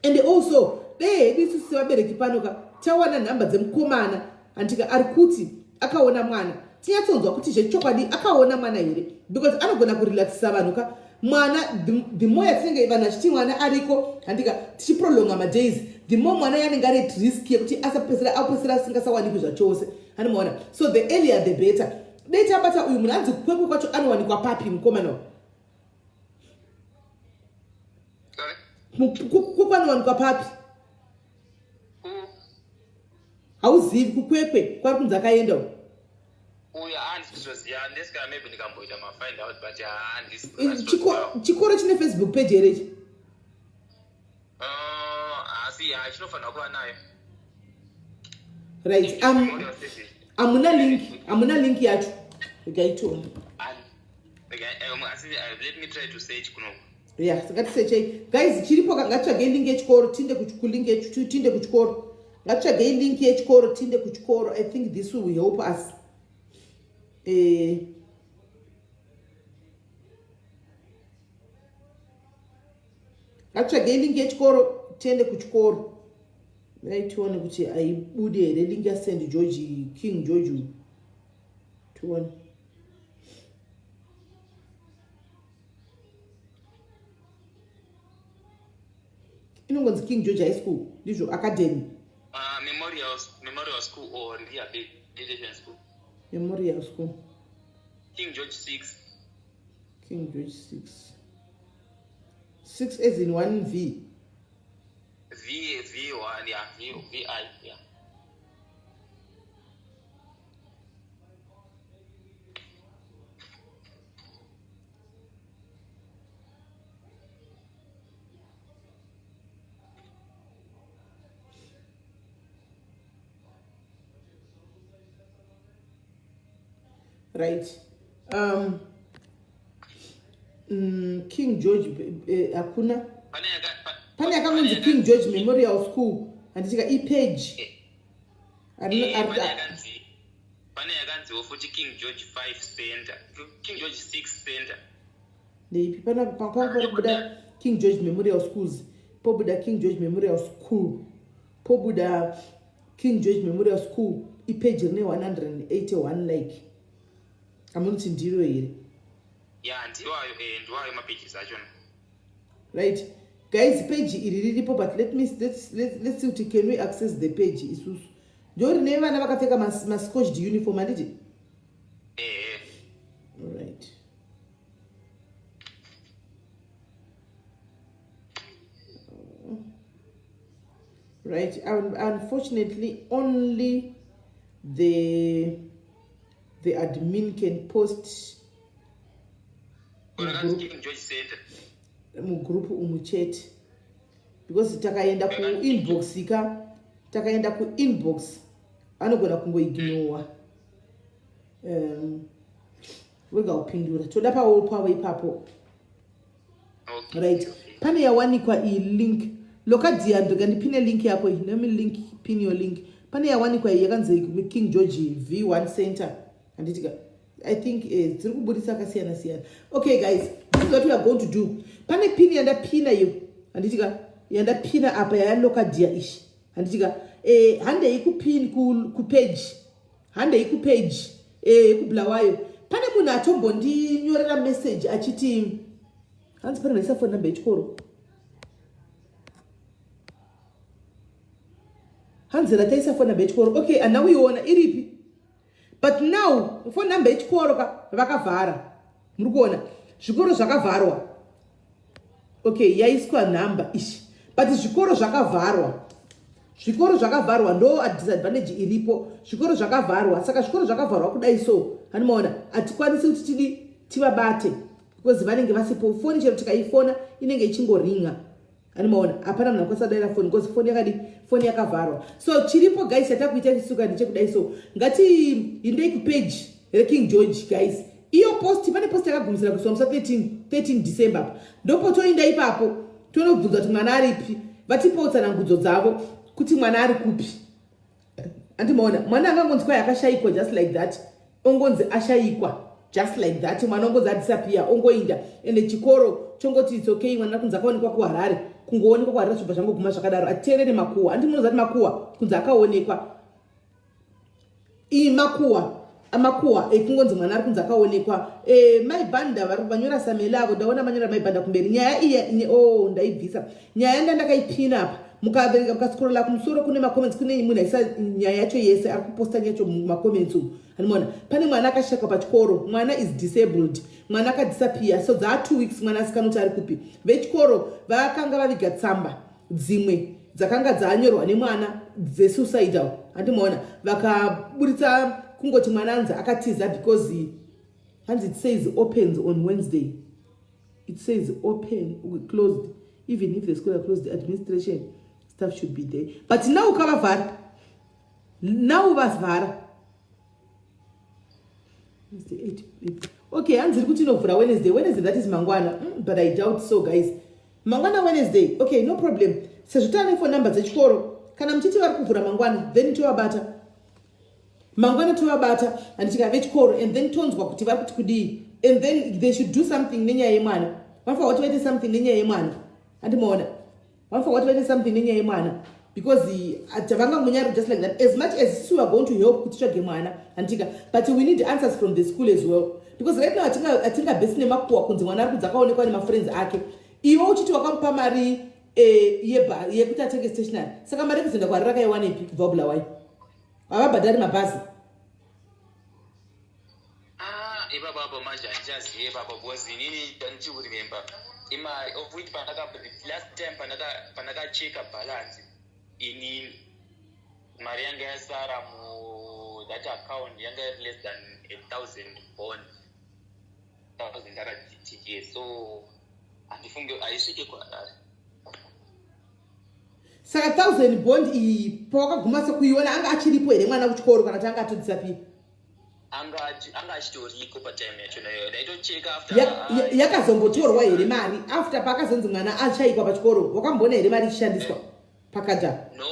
And also dei hedu isusu sevabereki pano ka tawana nhamba dzemukomana handitika ari kuti akaona mwana tinyatsonzwa kuti zvechokwadi akaona mwana here, because anogona kurelaxisa vanhu ka mwana. The more yatinenge vanhu vachiti mwana ariko handika tichiprolonga madays, the more mwana yanenge ari at risk yekuti asapesera apesera asingasawanikwi zvachose, handimaona. So the earlier the better. Dei tabata uyu munhu anzi kukwekwe kwacho anowanikwa papi mukomana uyu? Anowanikwa papi? Hauzivi kukwekwe kwari kunzi akaenda uyu? Uyo handisi kuzoziva unless kana maybe ndikamboita mafind out, but handisi. Chikoro chine Facebook page here ichi? Asi chinofanira kuva nayo. Right, hamuna link, hamuna link yacho? Regai tione. Asi let me try to search kuno. Ya, saka tisechei guys, chiripo. Ngatsvagei link yechikoro tinde kulink, tinde kuchikoro. Ngatsvagei link yechikoro tinde kuchikoro. I think this will help us. Ngatsvagei link yechikoro tiende kuchikoro. Dai tione kuti aibude here link yaSt George, King George, tione. Inongonzi King George High School, ndizvo, academy. Memorial School or Rehabilitation School. Memorial School. King George 6. King George 6, 6 as in 1 V? V, V1, yeah, V, V I, yeah. Right, King George, hakuna. Pane yakangonzi King George Memorial School, handitika, ipage. Pane yakanziwo futi King George 5 Center, King George 6 Center. Ndeipi? Pari kubuda King George Memorial Schools, pobuda King George Memorial School, pobuda King George Memorial School, ipage rine 181 like. Hamunoti ndiro here? Ya, ndiwayo, ndiwayo mapages achona. Right guys, page iri riripo, but let me let's see kuti can we access the page isusu. Ndo rine vana vakapfeka mascotched uniform, handiti? Ehe. Right, right. Unfortunately only the admin can post. Rakanzi King George Center. Mugroup umu chete, because takaenda kuinbox ka, takaenda kuinbox anogona kungoignowa, wega kupindura. Toda pawo pavo ipapo. Right, pane yawanikwa iyi link, Lokadia, ndoga ndipine link yako iyi. Let me link, pin your link. Pane yawanikwa iyi yakanzi King George V1 Center, handitika? I think dziri kubudisa akasiyana siyana. Okay guys, this is what we are going to do. Pane pin yandapina iyo, handitika, yandapina apa yaLokadia ishi, handitika? Handei kupin kupage, handei kupage yekuBulawayo. Pane munhu atombondinyorera message achiti hanzi pane naisa phone number yechikoro, hanzi rataisa phone number yechikoro. Okay, handina kuiona iripi, but now phone number yechikoro ka vakavhara. Muri kuona zvikoro zvakavharwa. Okay, yaiswa nhamba ishi, but But zvikoro zvakavharwa, zvikoro zvakavharwa, ndo disadvantage iripo. Zvikoro zvakavharwa, saka zvikoro zvakavharwa kudai so, hanimaona, hatikwanisi kuti tidi tivabate because vanenge vasipo. Foni chero tikaifona inenge ichingoringa, animaona, hapana munhu akwanisa daira foni because foni yakadi, foni yakavharwa. So chiripo guys, chatakuita chisuka ndechekudai so, ngatiindei kupage reKing George guys. Iyo post, pane post yakagumisira kuiswa musa 13, 13 December apa. Ndopo toinda ipapo, tonobvunza kuti mwana aripi, vatipewo tsanangudzo dzavo kuti mwana ari kupi. Andimaona, mwana angangonzi kwai akashayikwa just like that, ongonzi ashayikwa just like that, mwana ongonzi adisappear, ongoinda, ende chikoro chongoti it's okay, mwana kunzi akaonekwa kuHarare. Kungoonekwa kuHarare, zvibva zvangoguma zvakadaro. Atiteerere makuhwa, andi munoziva kuti makuhwa kunzi akaonekwa, makuhwa, makuhwa ekungonzi mwana ari kunzi akaonekwa. Maibhanda vari vanyora samela avo, ndaona manyora maibhanda kumberi. Nyaya iyi, oh, ndaibvisa nyaya ndandakaipina apa. Mukaverenga, mukascrolla kumusoro kune macomments, kune munhu aisa nyaya yacho yese, ari kuposta nyacho mumacomments umu. Anomaona pane mwana akashakwa pachikoro, mwana is disabled, mwana akadisappear. So dzaa 2 weeks mwana asikana kuti ari kupi. Vechikoro vakanga vaviga tsamba dzimwe dzakanga dzanyorwa nemwana dzesuicidal, handimaona. Vakaburitsa kungoti mwana anzi akatiza because hanzi it says opens on Wednesday, it says open, closed. Even if the school are closed, the administration staff should be there, but now ukavavhara, now vavhara. Okay, hanzi iri kuti inovhura Wednesday. Wednesday, that is mangwana. But I doubt so guys, mangwana Wednesday. Okay, no problem. Sezvo taane phone number dzechikoro, kana muchiti vari kuvhura mangwana, then tovabata mangwana, tovabata, handitika, vechikoro, and then tonzwa kuti vari kuti kudii. And then they should do something nenyaya yemwana. Vanofanira kuti vaite something nenyaya yemwana, handimaona. Vanofanira kuti vaite something nenyaya yemwana because havangangunyari just like that. As much as we are going to help kuti tsvage mwana, handitika, but we need answers from the school as well, because right now hatingabhesi nemakuhwa kunzi mwana ari kunzi akaonekwa nemafriends ake, iwe uchiti wakamupa mari yekuti atenge stationary. Saka mari yekuzoenda kuHarare akaiwanepi kubva kuBulawayo? Havabhadhari mabhazi. Ah, ipapa apo manje handichazive ipapa because inini ndichikuremember imari of which pandaka last time pandakacheka balance inini, mari yanga yasara mu that account yanga iri less than 1,000 bond, thousand akatike, so handifunge haisvike kuHarare. Saka thousand bond iyi, pawakaguma sekuiona, anga achiripo here mwana kuchikoro kana kuti anga atodisappear? Anga achitoriko patime yacho nayo, ndaitocheka after. Yakazombotorwa here mari after paakazonzi mwana achaikwa pachikoro? Wakamboona here mari ichishandiswa pakati apa? No,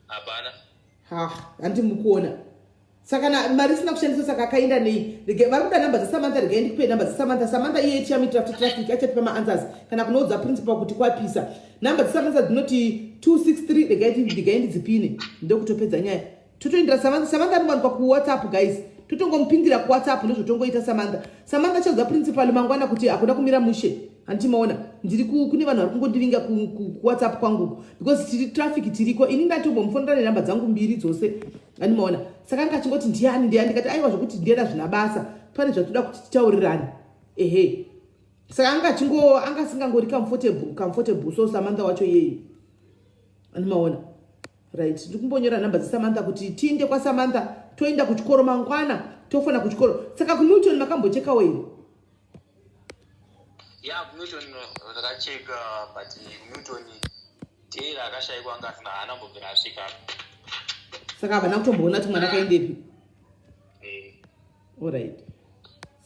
hapana. Ha, handi mukuona. Saka na mari isina kushandiswa, saka akaenda nei? Vari kuda namba dzaSamantha, regai ndikupe namba dzaSamantha. Samantha iye tichamuitira futi traffic, achatipa maanswers kana kunoudza principal kuti kwapisa. Namba dzaSamantha dzinoti 263, regai ndidzipine, ndokutopedza nyaya, totoendera Samantha. Samantha anowanikwa kuWhatsApp guys, totongomupindira kuWhatsApp, ndozvotongoita Samantha. Samantha achaudza principal mangwana kuti hakuna kumira mushe. Handimaona, ndiri kune vanhu vari kungondivinga kuWhatsApp kwanguku because tiri traffic tiriko. Ini ndatombomufonera nenhamba dzangu mbiri dzose, handimaona. Saka anga achingoti ndiani, ndiani, ndikati aiwa, zvokuti ndiani hazvina basa, pane zvatoda kuti titaurirane. Ehe, saka anga achingo anga asingangori comfortable, comfortable. So Samantha wacho iyeyo, handimaona. Right, ndiri kumbonyora nhamba dzaSamantha kuti tiinde kwaSamantha, toenda kuchikoro mangwana, tofona kuchikoro. Saka kuMilton makambochekawo here? Ya, kuMilton ndakacheka, but kuMilton day raakashayikwa anga asina, haana kumbobvira asvika. Saka havana kutomboona kuti mwana akaendepi? Eh. Alright,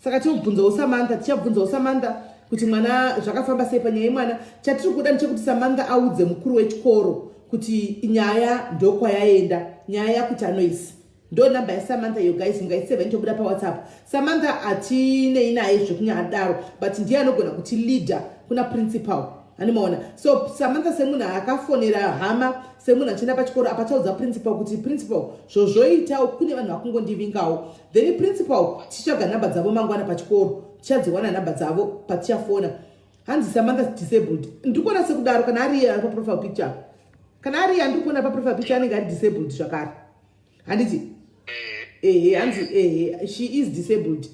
saka tinobvunzawo Samantha, tichabvunzawo Samantha kuti mwana zvakafamba sei panyaya yemwana. Chatiri kuda ndechekuti Samantha audze mukuru wechikoro kuti nyaya ndokwayaenda, nyaya yakuti anoisi. Ndo namba yaSamantha iyo guys, mungaiseva, inotobuda paWhatsApp. Samantha hatinei naye zvekunyadaro, but ndiye anogona kuti leader kuna principal, animaona. So Samantha semunhu akafonera hama, semunhu achienda pachikoro apa, achaudza principal kuti principal, zvozvoita kune vanhu vakungondivingawo. Then principal tichitsvaga nhamba dzavo mangwana pachikoro, tichadziwana nhamba dzavo patichafona. Hanzi Samantha disabled, ndiri kuona sekudaro. Kana ari iye ari paprofile picture, kana ari iye andiri kuona paprofile picture, anenge ari disabled zvakare, handiti? Ehe, hanzi ehe, she is disabled.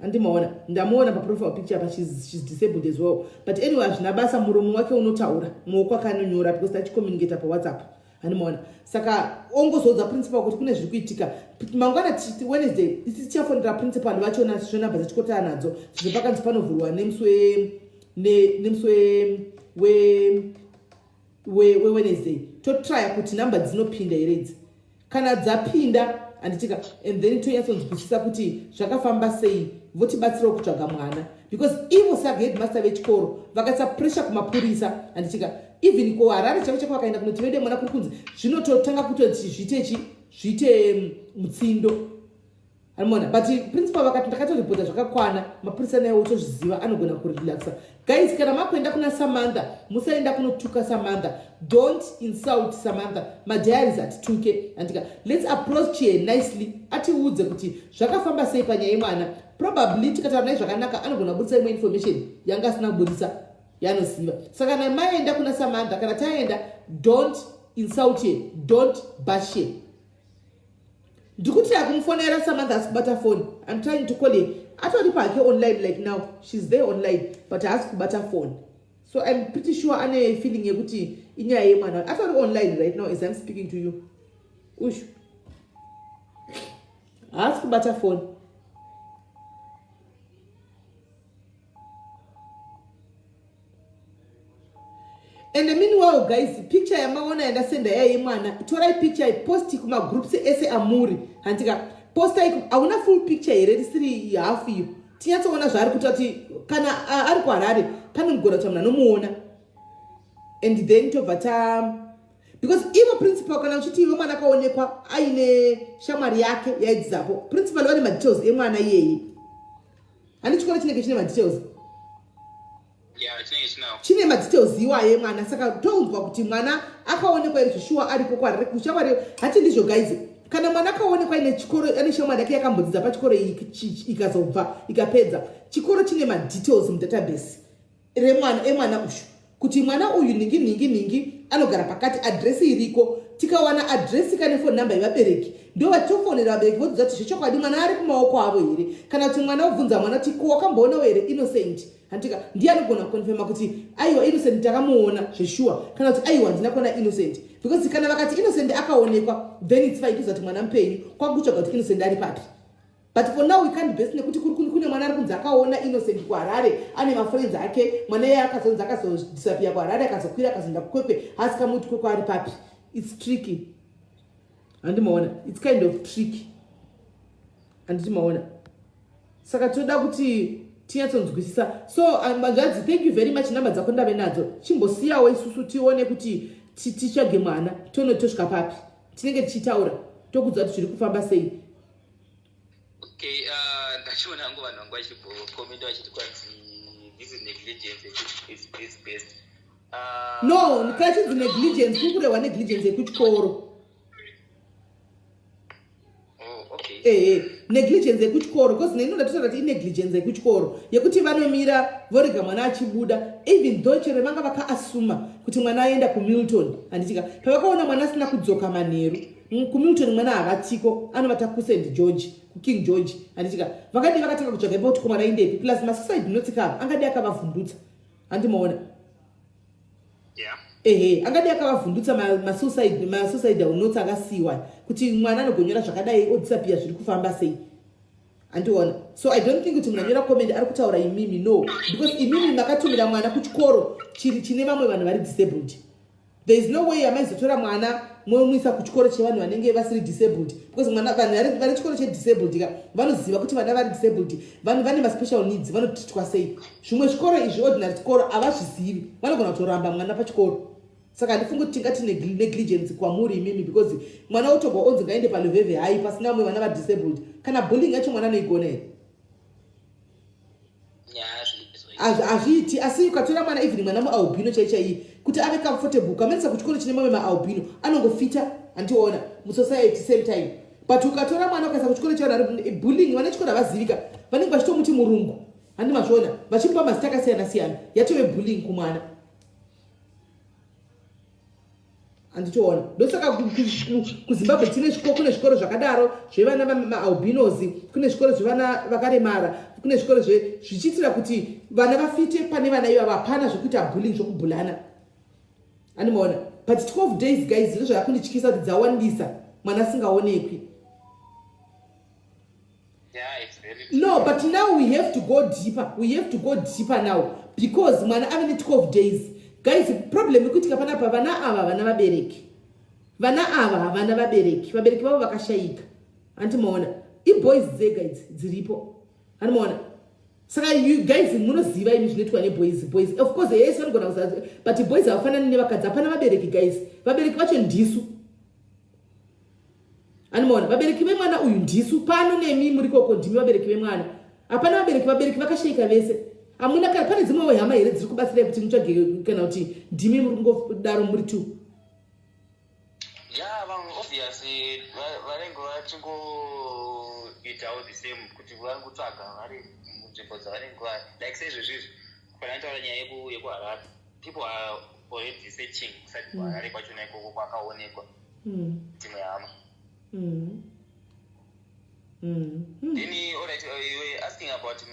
Andimaona, ndamuona paprofile picture apa, she's, she's disabled as well. But anyway, hazvina basa, muromo wake unotaura, muoko wake anonyora because tachicommunicata pawhatsapp. Andimaona. Saka ongozoudza principal kuti kune zviri kuitika. Mangwana Wednesday isi tichafonera principal vachona zvonamba dzachikotaya nadzo. Sezvo pakanzi panovhurwa nemusi we nemusi we we weWednesday totraya kuti number dzinopinda here idzi. Kana dzapinda handitika, and then tonyatsonzwisisa kuti zvakafamba sei, votibatsirawo kutsvaga mwana because ivo saka headmaster vechikoro vakaisa pressure kumapurisa handitika, even kuHarare chako chako vakaenda kunoti vede mwana kuri kunzi zvinototanga kutoti zviite chi zviite mutsindo. Anomona, but principal vakati ndakatoripota zvakakwana, mapurisa naye otozviziva, anogona kurelaxa. Guys, kana makuenda kuna Samantha, musaenda kunotuka Samantha. Don't insult Samantha. Madiaries atituke. Andika, let's approach her nicely. Atiudze kuti zvakafamba sei panyaya yemwana. Probably tikataura naye zvakanaka anogona kuburitsa imwe information yanga asina kuburitsa yanoziva. Saka kana maenda kuna Samantha, kana taenda, don't insult her, don't bash her. Ndikuti akumufonera Samantha asi kubata phone. I'm trying to call her. Atori pake online like now. She's there online but haasi kubata phone. So I'm pretty sure ane feeling yekuti inyaya yemwana. Atori online right now as I'm speaking to you. Ushu. Haasi kubata phone. And meanwhile guys, picture yamaona yandasenda yai yemwana, torai picture post kumagroups ese amuri. Handika posta iko hauna full picture here risiri half iyo. Tinyatsoona zvaari kuita kuti kana ari kuHarare pane mugona kuti munhu anomuona. And then tobva ta because ivo principal kana uchiti iwe mwana akaonekwa aine shamwari yake yaidzidzapo, principal vane madetails emwana iyeye. Handi chikoro chinenge chine madetails? Chine madetails iwayo emwana. Saka tounzwa kuti mwana akaonekwa iri zvishuwa ariko kwariri kushamwari. Hati ndizvo guys, kana mwana akaonekwa ine chikoro ane shamwari yake yakambodzidza pachikoro ikazobva ikapedza chikoro, chine madetails mudatabase remwana emwana uyu kuti mwana uyu nhingi nhingi nhingi anogara pakati, adresi iriko. Tikawana adresi kane phone number yevabereki, ndo vatofonera vabereki vodzidza kuti zvechokwadi mwana ari kumaoko avo here, kana kuti mwana obvunza mwana kuti ko wakamboonawo here Innocent? Handika ndiye anogona kukonfema kuti aiwa, Innocent takamuona zveshuwa, kana kuti aiwa, handina kuona Innocent. Because kana vakati Innocent akaonekwa, then it's fine, toziva kuti mwana mupenyu, kwakutsvaga kuti Innocent ari papi. But for now we can't base nekuti kune mwana ari kunzi akaona Innocent kuHarare ane mafriends ake. Mwana iye akazonzi akazodisappear kuHarare, akazokwira akazoenda kuKwekwe, asi kamuti Kwekwe ari papi? It's tricky, handimaona? It's kind of tricky, handiti maona? Saka toda kuti tinyatsonzwisisa. So hanzvadzi, thank you very much, namba dzako ndave nadzo. Chimbosiyawo isusu tione kuti titsvage mwana, tione tosvika papi. Tinenge tichitaura, tokudza kuti zviri kufamba sei. Okay, ndachiona hangu vanhu vangu vachikomenda vachiti kwanzi this is negligence is best. No, kana chinzi negligence, kuri kurehwa negligence yekuchikoro. Oh, okay. Ehe, negligence yekuchikoro, because neni ndatotaura kuti inegligence yekuchikoro yekuti vanomira vorega mwana achibuda, even though chero vanga vakaasuma kuti mwana aenda kuMilton, handitika? Pavakaona mwana asina kudzoka manheru kuMilton, mwana havatiko, anovata kuSt George, kuKing George, handitika? Vakadii vakatanga kutsvaga ipo kuti ko mwana aendepi? Plus masuicide notes kava angadii akavavhundutsa, handimaona? Yeah. Ehe, angadii akavavhundutsa masuicidal notes akasiyiwa kuti mwana anogonyora zvakadai odisappear, zviri kufamba sei, andiona? So I don't think kuti munhu anyora comment ari kutaura imimi, no, because imimi makatumira mwana kuchikoro chiri chine vamwe vanhu vari disabled. There is no way yamaizotora mwana momuisa kuchikoro chevanhu vanenge vasiri disabled, because mwana vanhu vari chikoro chedisabled ka vanoziva kuti vana vari disabled, vanhu vane maspecial needs vanotreatwa sei. Zvimwe zvikoro izvi, ordinary chikoro, havazvizivi, vanogona kutoramba mwana pachikoro. Saka handifungi kuti tingati negligence kwamuri imimi, because mwana otobva onzi ngaende paLuveve High pasina vamwe vana vadisabled. Kana bullying yacho mwana anoigona here? Hazviiti. Asi ukatora mwana, even mwana mualbino chai chaiyi, kuti ave comfortable, ukamuendesa kuchikoro chine mamwe maalbino, anongofita, handiona, musociety same time. But ukatora mwana ukaisa kuchikoro chevanhu bullying, vana chikoro havazivika, vanenge vachitomuti murungu, handi mazviona, vachimupa mazita akasiyana siyana, yatove bullying kumwana. Anditoona ndosaka kuZimbabwe tine zvikoro, kune zvikoro zvakadaro zvevana maalbinos, kune zvikoro zvevana vakaremara, kune zvikoro zvichiitira kuti vana vafite pane vana ivavo. Hapana zvekuita bullying, zvokubhulana, andimaona. But 12 days, guys, ndozvavakundityisa kuti dzawandisa, mwana asingaonekwi. Yeah, it's very No, but now we have to go deeper. We have to go deeper now because mwana ave ne-12 days, guys. Problem ikuitika panapa, vana ava vana vabereki, vana ava havana vabereki, vabereki vavo vakashayika, handimaona. Iboys dzega idzi dziripo, handimaona. Saka you guys munoziva imi zvinoitwa neboys. Boys, of course, yes, vanogona kuza, but boys havafanani nevakadzi. Hapana vabereki, guys. Vabereki vacho ndisu, animaona. Vabereki vemwana uyu ndisu pano nemi muri koko, ndimi vabereki vemwana. Hapana vabereki, vabereki vakashayika vese. Hamuna kana pane dzimwewo hama here dziri kubatsirai kuti mutsvage, kana kuti ndimi muri kungodaro muri two? Ya, vamwe obviously vanenge vachingoitawo the same, kuti vari kutsvaga vari munzvimbo dzavanenge vari, like seizvezvizvi panataura nyaya yekuHarare, people are already searching kusati kuHarare kwachona ikoko kwakaonekwa dzimwe hama. Then, alright, you were asking about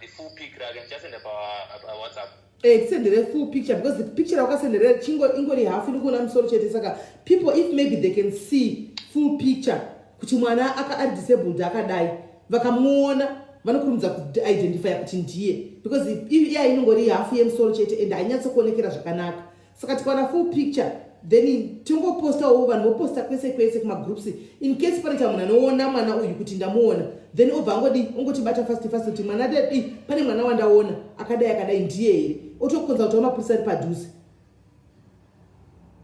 the full pic rake. Ndichasenda paWhatsApp. Eh, tisendere full picture, because the picture rakasendere chingo ingori hafu, iri kuona musoro chete. Saka people, if maybe they can see full picture kuti mwana aka ari disabled akadai, vakamuona vanokurumidza kuidentifya kuti ndiye, because iya inongori hafu yemusoro chete and hainyatsokuonekera zvakanaka. Saka tikaona full picture, then tingopostawo, vanhu voposta kwese kwese kumagroups, in case panoita munhu anoona mwana uyu kuti ndamuona, then obva angodi ongotibata fast fast kuti mwana dadi, pane mwana wandaona akadai akadai, ndiye here? Otokonza kuti vamapurisa ari padhuze.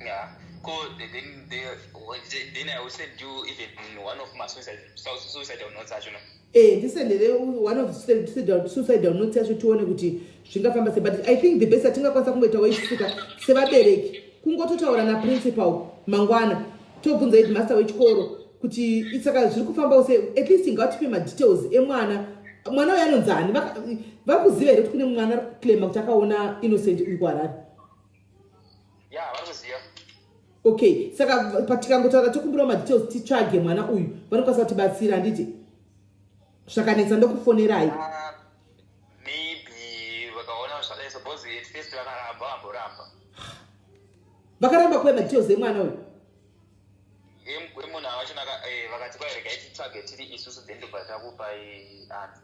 Yeah. Cool. Then I will send you even one of my suicidal notes acho. Eh, ndisendere one of suicidal notes yacho, tione kuti zvingafamba sei. But I think the best atingakwanisa kungoitawo isusuka sevabereki kungototaura naprincipal mangwana, tobvunza headmaster wechikoro kuti saka zviri kufambawo sei. At least ngatipe madetails emwana. Mwana uyo anonzi ani? Vari kuziva here kuti kune mwana ari kuclaima kuti akaona Innocent uyu kuHarare? Yeah, vari kuziva. Okay, saka patikangotaura, tokumbirawo madetails, titsvage mwana uyu, vanokwanisa kutibatsira, handiti? Zvakanetsa ndokufonerai. Maybe vakaona zvadai, suppose at first vakaramba, vamboramba. Vakaramba kuva madetails emwana uyu? Emunhu wachona. Vakati kwairega titsvage tiri isusu, then ndobva takupai answer.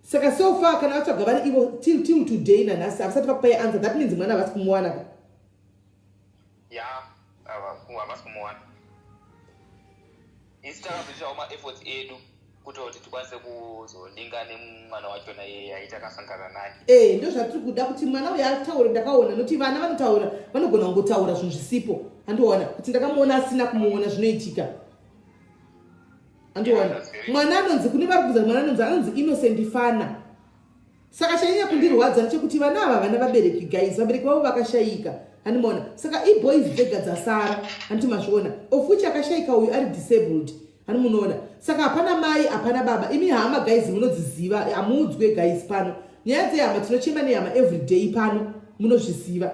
Saka so far kana vatsvaga vari ivo till today, nanhasi havasati vakupai answer. That means mwana havasi kumuwana ka? Ya, havasi kumuwana. Isi takazoitawo maefforts edu kutoti tikwanise kuzolinga nemwana wachona iyeye aiti akasangana naye. E, ndo zvatiri kuda, kuti mwana uyu ataure ndakaona, nokuti vana vanotaura, vanogona kungotaura zvinhu zvisipo, handiona, kuti ndakamuona asina kumuona, zvinoitika, handiona. Yeah, that's very Mwana anonzi, kune vari kubvunza, mwana anonzi Innocent Fana. Saka chanyanya kundirwadza ndechekuti vana ava vana vabereki, guys, vabereki vavo vakashayika, handimaona. Saka iboys dzega dzasara, handiti mazviona? Of which akashayika uyu ari disabled, hani munoona. Saka hapana mai, hapana baba. Imi hama, guys, munodziziva, hamuudzwe, guys, pano nyaya dzehama. Tinochema nehama every day pano, munozviziva.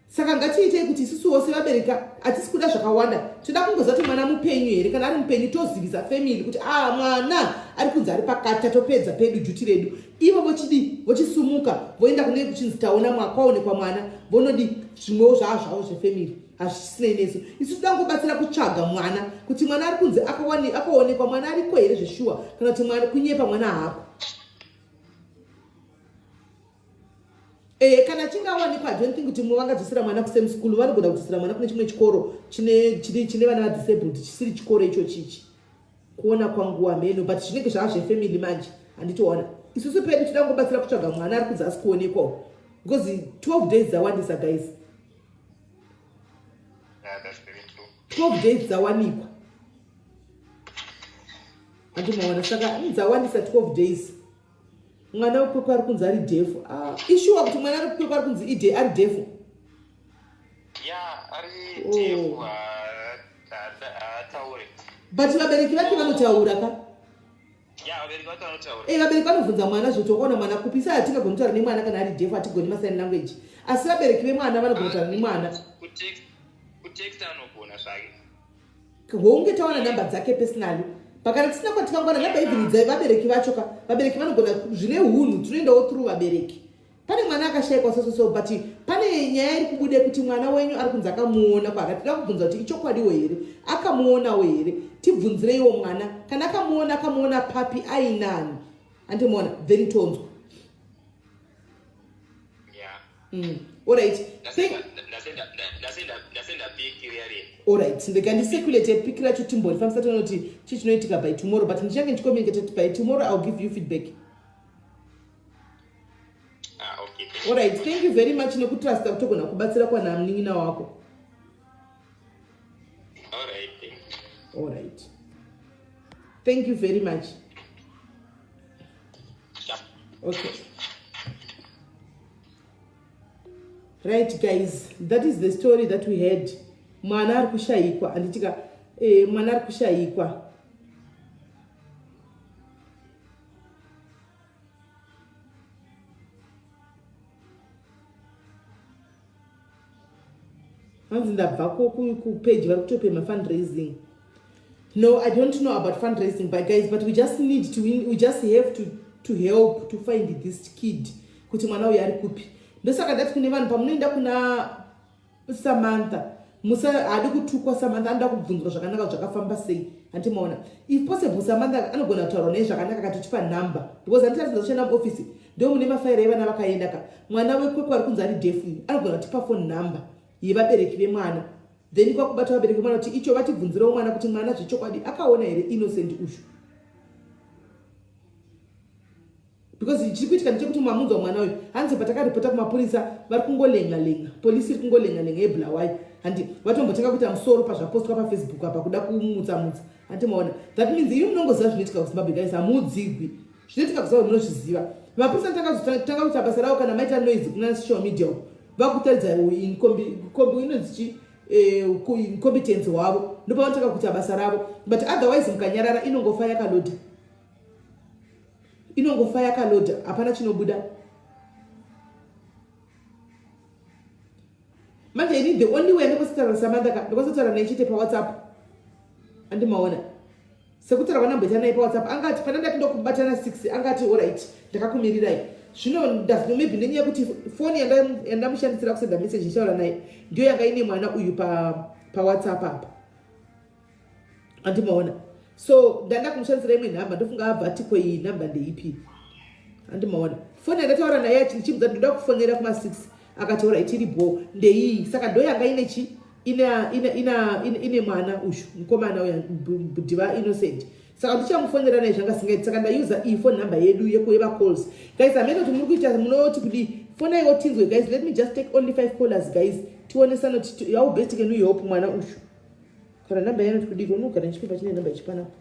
Saka ngatiitei kuti isusuwo sevabereka hatisi kuda zvakawanda, toda kungoziva kuti mwana mupenyu here. Kana ari mupenyu, tozivisa family kuti a ah, mwana ari kunzi ari pakati, tatopedza pedu duty redu. Ivo vochidi vochisumuka voenda kune kuchinzi taona kwaonekwa mwana, vonodi zvimwewo zvaa zvavo zvefamily, hazvisinei nesu. Isu toda kungobatsira kutsvaga mwana, kuti mwana ari kunzi akaonekwa, mwana ariko here zveshuwa, kana kuti mwana kunyepa, mwana haako. E, kana achinge awanikwa, I don't think kuti mumwe vangadzosera mwana kusame school. Vanogona kudzosera mwana kune chimwe chikoro chine vana vadisabled, chisiri chikoro icho chichi. Kuona kwangu mheno, but zvinenge zvava zvefamily manje, handitoona. Isusu pedu toda kungobatsira kutsvaga mwana ari kunzi asi kuonekwawo, because 12 days dzawandisa, guys. Yeah, that's very true. 12 days dzawanikwa, handimaona. Saka dzawandisa 12 days. Mwana wekwekwe ari kunzi ari deaf. Ah, ishuwa kuti mwana ari kukwekwe ari kunzi ide ari deaf? Ya, ari Oh. deaf, haataure. But vabereki vake vanotaura ka? Ya, vabereki vake vanotaura. E, vabereki vanobvunza mwana zvoti wakaona mwana kupi. Isa hatingagoni kutaura nemwana kana ari deaf, hatigoni masign language, asi vabereki vemwana vanogona kutaura nemwana. Kutexta anogona zvake. Honge tawana number dzake personally. Pakana tisina kwatikangwana number even dza vabereki vacho ka. Vabereki vanogona zvine hunhu tinoendawo through vabereki. Pane mwana akashaikwa so so so but pane nyaya iri kubuda kuti mwana wenyu ari kunzi akamuona kwaari. Tinoda kubvunza kuti ichokwadiwo here? Akamuonawo here? Tibvunzireiwo mwana. Kana akamuona akamuona papi ainani? Andimuona then tonzwa. Yeah. Alright. Ndasenda pic riya riya. Alright, ndega ndicirculate pic racho timborifambisa tione kuti chii chinoitika by tomorrow but ndichange ndichicommunicate kuti by tomorrow I'll give you feedback. Ah, okay. Thank you. Alright, thank you very much nekutrusta kutogona kubatsira kwana munin'ina wako. Alright, thank you. Alright. Thank you very much. Yeah. Okay. Right guys, that is the story that we had. Mwana ari kushayikwa, anditika eh, mwana ari kushayikwa. Hanzi ndabva kupage vari kutopema fundraising. No, I don't know about fundraising, but guys, but we just need to, we just have to help to find this kid. Kuti mwana uyu ari kupi. Ndosaka ndati kune vanhu pamunoenda kuna Samantha, musa haadi kutukwa Samantha, anoda kubvunzwa zvakanaka zvakafamba sei. Hanti maona. If possible, Samantha anogona kutaura naye zvakanaka akatotipa number. Because hanti atinza kushanda muoffice, ndo mune mafaira evana vakaenda ka. Mwana wekwekwe ari kunzi ari deaf uyu, anogona kutipa phone number yevabereki vemwana. Then kwakubata vabereki vemwana kuti icho vatibvunzirewo mwana kuti mwana zvechokwadi akaona here Innocent uyu. Because chiri kuitika ndechekuti mamunzwa mwana uyu hanzi patakaripota kumapurisa vari kungolenga lenga, polisi iri kungolenga lenga yebulawayo, handi vatombotanga kuita musoro pazvapostwa pafacebook apa kuda kumutsa mutsa, handi maona. That means imi munongoziva zvinoitika kuZimbabwe guys, hamuudzigwi zvinoitika kuZimbabwe, munozviziva. Mapurisa tanga kuita basa ravo kana maita noise kuna social media uko vakutaridza inonzi chi incompetence hwavo, ndopavanotanga kuita basa ravo, but otherwise mukanyarara inongofa yakaloda, inongofa yakaloda, hapana chinobuda. Manje ini the only way ndikositaura Samantha ka, ndikositaura naye chete paWhatsApp, andimaona sekutaura kwanamboita naye paWhatsApp, angati pana ndati ndokubatana 6 angati alright ndakakumirirai. Zvino ndazino maybe nenyaya yekuti foni yandamushandisira kusenda message ndichitaura naye ndiyo yanga ine mwana uyu paWhatsApp apa, andimaona. So ndanda kumushandisira imwe nhamba, ndofunga abva ati ko iyi nhamba ndeipi, andimaona. Foni yandataura naye ndichimudza ndoda kufonera kuma 6 akati alright iri bho ndeiyi, saka ndo yanga ine chi ine mwana uyu mukomana uyu bhudiva Innocent, saka ndichamufonera naye zvanga singaiti. Saka ndausa iyi phone number yedu yekueva calls guys. Hamene kuti muri kuita munoti kudii, fonaiwo tinzwe guys. Let me just take only 5 callers guys, tionesana kuti how best can we help mwana uyu. Kana namba yanoti kudii, unogara nechipepa chine namba ichipanapa.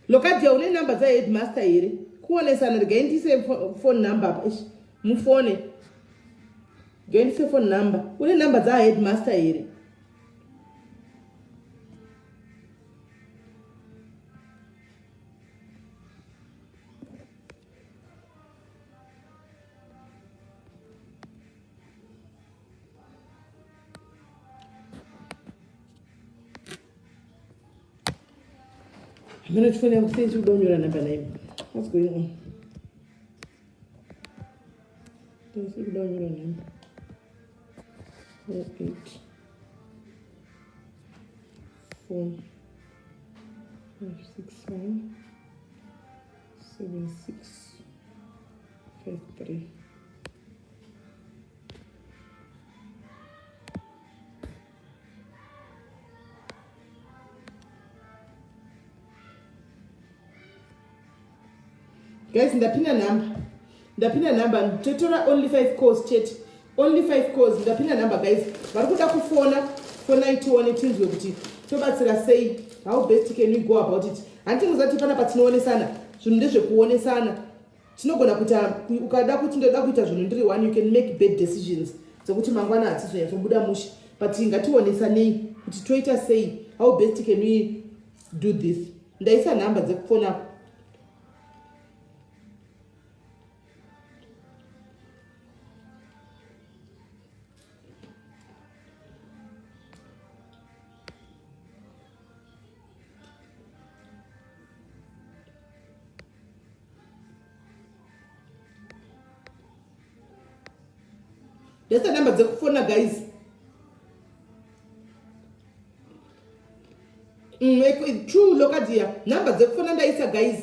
Lokadia, une number dza headmaster here? Kuonesana, regai ndiise phone number apa. Eish, mufone. Regai ndiise phone number. Une number dza headmaster here? Hameno chifoni yangu sei chikuda kunyora namba name. What's going on? Chikuda kunyora namba. 4 8 4 5 6 1 7 6 5 3. Guys, ndapinda number, ndapinda number. Totora only 5 calls chete, only 5 calls. Ndapinda number, guys. Vari kuda kufona, fonai tione, tinzwe kuti tobatsira sei. How best can we go about it? Handiti pana patinoonesana, zvinhu ndezvekuonesana. Tinogona kuita, ukada kuti ndoda kuita zvinhu ndiri one, you can make bad decisions dzekuti mangwana hatizonyatsobuda mushe, but ngationesanei kuti toita sei. How best can we do this? Ndaisa nhamba dzekufona. Ndaisa nhamba dzekufona, guys. True, lokadia. Nhamba dzekufona ndaisa, guys.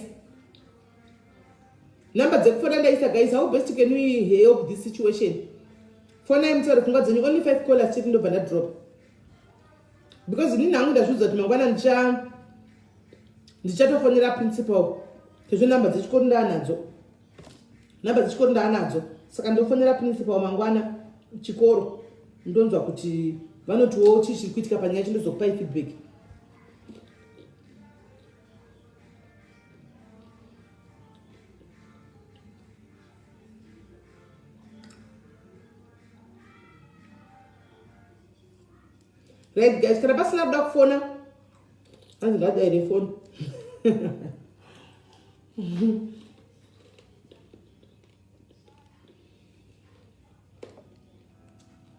Nhamba dzekufona ndaisa, guys. How best can we help this situation? Fonai mutaure pfungwa dzenyu. Only 5 callers chete, ndobva ndadrop, because inini hangu ndazviudza kuti mangwana ndichatofonera principal, sezvo nhamba dzechikoro ndaanadzo, nhamba dzechikoro ndaanadzo. Saka ndofonera principal mangwana chikoro, ndonzwa kuti vanotiwo chii chiri kuitika panyaya. Chindozokupai feedback. Right, guys, kana pasina kuda kufona, anzi ngadaire foni.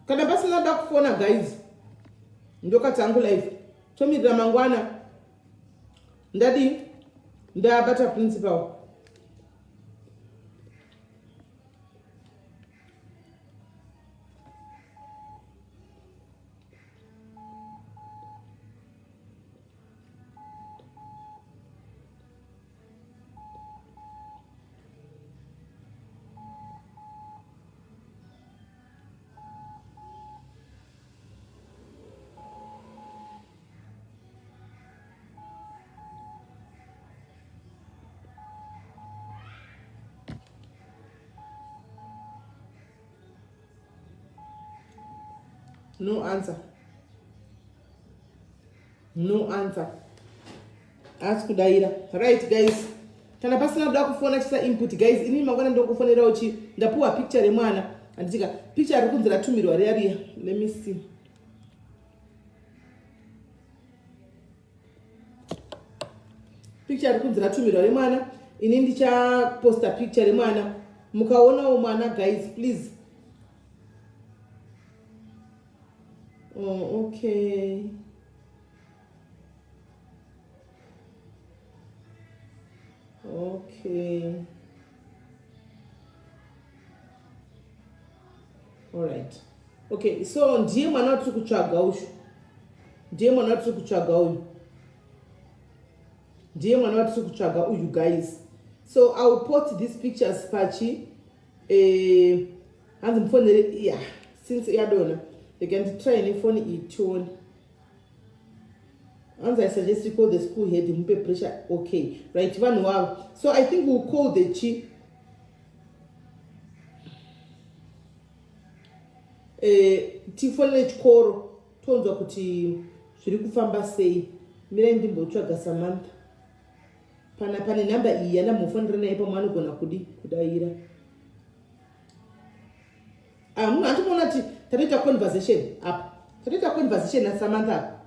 Kana pasina kuda kufona, guys, ndokati angu live, tomirira mangwana. Ndadi ndabata principal. No answer, no answer, asi kudaira. Right, guys, kana pasina kuda kufona, chisa input, guys. Inini mangwana ndokufonera uchi ndapuwa picture remwana, handitika? Picture riri kunzi ratumirwa riya riya. Let me see. Picture riri kunzi ratumirwa remwana, ini ndichaposta picture remwana. Mukaonawo mwana, guys, please. Oh, okay. Okay, alright, okay. So ndiye mwana watiri kutsvaga uyu, ndiye mwana watiri kutsvaga uyu, ndiye mwana watiri kutsvaga uyu, guys. So I will post these pictures pachi hanzi mufonere. Yeah, since yadona, rega nditry nefoni iyi tione. Hanzi, "I suggest you call the school head, mupe pressure." Okay, right, vanhu wavo. So I think we'll call the chi tifonere chikoro, tonzwa kuti zviri kufamba sei. Mirai ndimbotsvaga Samantha. Pana pane nhamba iyi yandambofonera naye, pamwe anogona kudi kudaira. Ah, munhu andikuona kuti tatoita conversation apa, tatoita conversation naSamantha apa,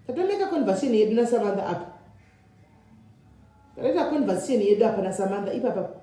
tatomeka conversation yedu naSamantha apa, tatoita conversation yedu apa naSamantha ipapa.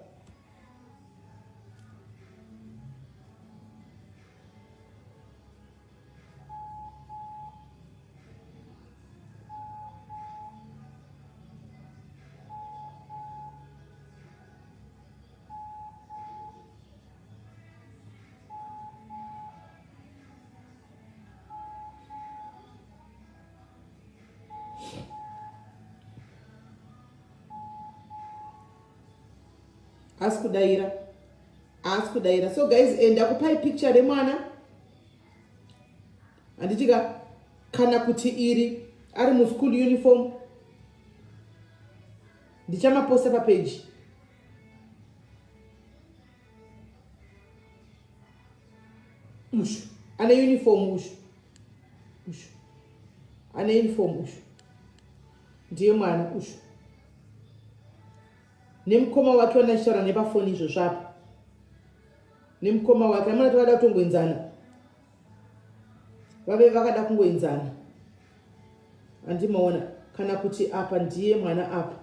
Asi kudaira. Asi kudaira. So guys, enda kupai picture remwana. Handitika kana kuti iri ari mu school uniform. Ndichamaposta pa page. Ushu. Ane uniform ushu. Ushu. Ane uniform ushu. Ndiye mwana ushu. Nemukoma wake wanachitaura nepafoni izvo zvapo. Nemukoma wake amana tovada kutongoenzana. Vave vakada kungoenzana. Andimaona kana kuti apa ndiye mwana apa.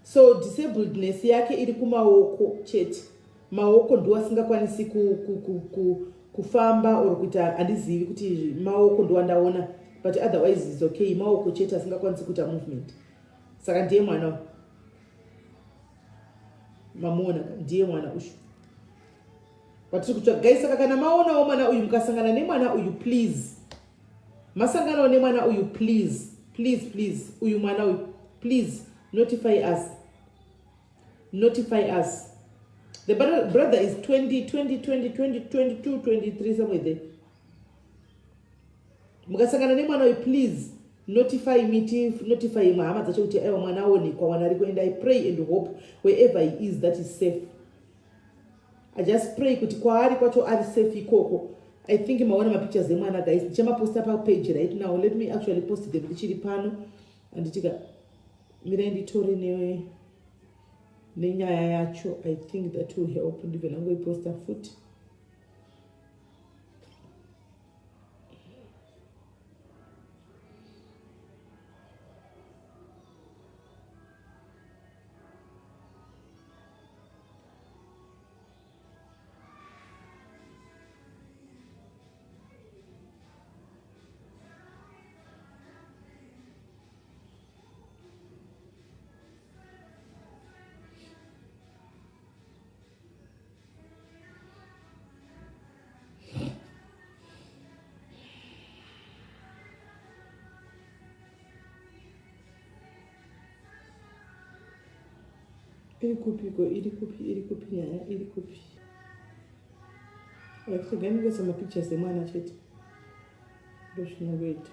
So disabledness yake iri kumaoko chete. Maoko ndiwo asingakwanisi ku, ku, ku, ku, kufamba or kuita handizivi kuti maoko ndiwo andaona but otherwise is okay maoko chete asingakwanisi kuita movement. Saka ndiye mwana mamuona ndiye mwana uyu watiri kutsvaga guys. Saka kana maonawo mwana uyu mukasangana nemwana uyu please masanganawo nemwana uyu please please please uyu mwana uyu please notify us notify us the brother is 20 20 20 20 22 23 somewhere there mukasangana nemwana uyu please notify me notify imwe hama dzacho kuti aiwa mwana aonekwa mwana ariko and i pray and hope wherever he is that is safe i just pray kuti kwaari kwacho ari safe ikoko i think maona mapictures emwana guys ndichamaposta papage right now let me actually post them ndichiri pano anditika mirai nditore ne nenyaya yacho i think that will help ndibve ndangoiposta futi Iri kupiko iri kupi iri kupi nyaya iri kupi regai ndingoisa mapictures emwana chete ndozvinongoita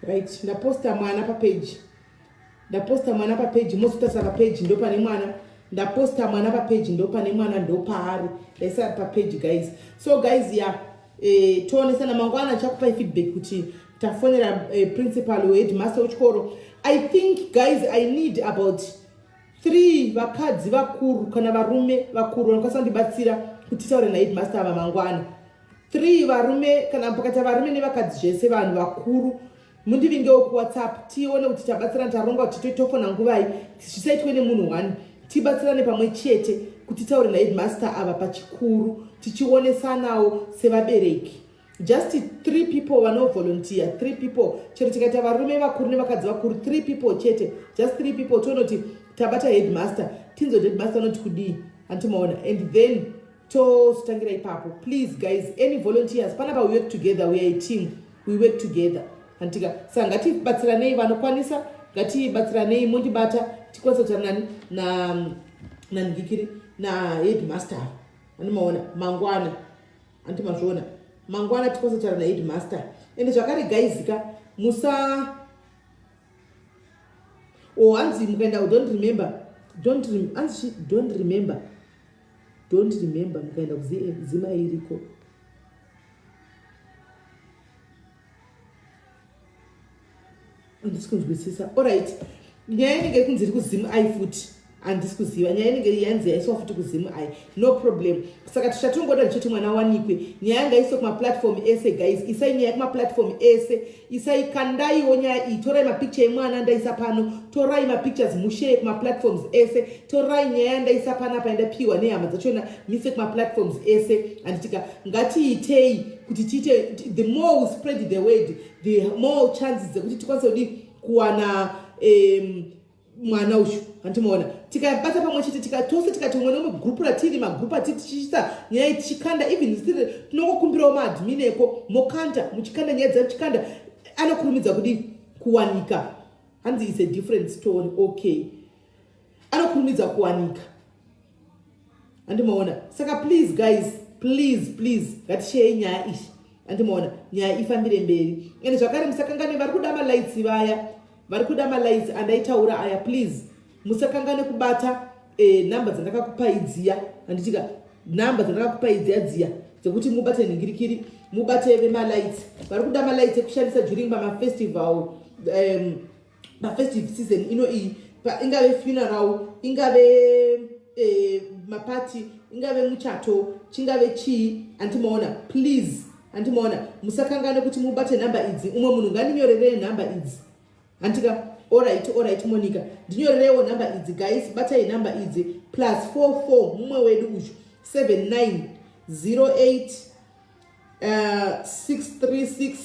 right ndaposta mwana papeji ndaposta mwana papeji mozotarisa papeji ndopane mwana ndaposta mwana papeji ndopane mwana ndopaari ndaisa papeji guys so guys ya eh, toonesana mangwana chakupai feedback kuti tafonera eh, principal weheadmaster wechikoro i think guys i need about 3 vakadzi vakuru kana varume vakuru vanokwanisa kundibatsira kuti titaure naheadmaster ava mangwana 3 varume kana pakati varume nevakadzi zvese vanhu vakuru mundivingewo kuwhatsapp tione kuti tabatsirana taronga kuti tofona nguvai zvisaitwe nemunhu one tibatsirane pamwe chete kuti taure naheadmaster ava pachikuru tichionesanawo sevabereki just three people vanovolunteer three people chero tikaita varume vakuru nevakadzi vakuru three people chete just three people tonoti tabata headmaster tinzoti headmaster anoti kudii antimaona and then tozotangira ipapo please guys any volunteers panapa we work together we are a team we work together antika saka ngatibatsiranei vanokwanisa ngatibatsiranei mondibata tikwanisa kutaura nani nanhikiri naheadmaster andimaona mangwana anti mazviona mangwana tikwanisa kutaura naheadmaster ende zvakare guys ka musa o oh, hanzi mukaenda don't remember don't hanzi don't remember don't remember mukaenda kuzima iriko handisi kunzwisisa orit nyaya inenge kunzi iri kuzimu ai futi Handisi kuziva nyaya inenge yanzi yaiswa futi kuzimu ai, no problem. Saka tichatongoda ndichiti mwana wanikwe. Nyaya ngaiswe kumaplatform ese guys, isai nyaya kumaplatform ese, isai, kandaiwo nyaya iyi, torai mapicture emwana ndaisa pano, torai mapictures mushare kumaplatforms ese, torai nyaya yandaisa panapa yandapiwa nehama dzachona mise kumaplatforms ese. Handitika ngatiitei kuti tiite, the more we spread the word, the more chances dzekuti tikwanise kudii kuwana mwana uyu. Handimaona tikabata pamwe chete, tose tikati umwe neumwe gurupu ratiri, magurupu atiri tichiisa nyaya tichikanda, even siri tinongokumbirawo maadmin eko mokanda, muchikanda nyaya dza muchikanda, anokurumidza kudii kuwanika. Hanzi is a different story. Okay, anokurumidza kuwanika. Handimaona. Saka please guys, please, please, ngatisheyei nyaya iyi. Handimaona nyaya ifambire mberi. Ende zvakare musakangane vari kuda malights, vaya vari kuda malights andaitaura aya, please musakangane kubata namba dzandakakupai dziya. Handitika namba dzandakakupai dziya dziya dzekuti mubate nhingirikiri, mubate vemalights vari kuda malights ekushandisa during pamafestival, pafestive season ino iyi, ingave funeral, ingave mapati, ingave muchato, chingave chii. Andimaona, please, andimaona musakangane kuti mubate nhamba idzi. Umwe munhu ngandinyorerei nhamba idzi. Handika, alright, alright, Monica, ndinyorereiwo nhamba idzi. Guys, batai nhamba idzi: plus 44, mumwe wedu uyu, 79 08 636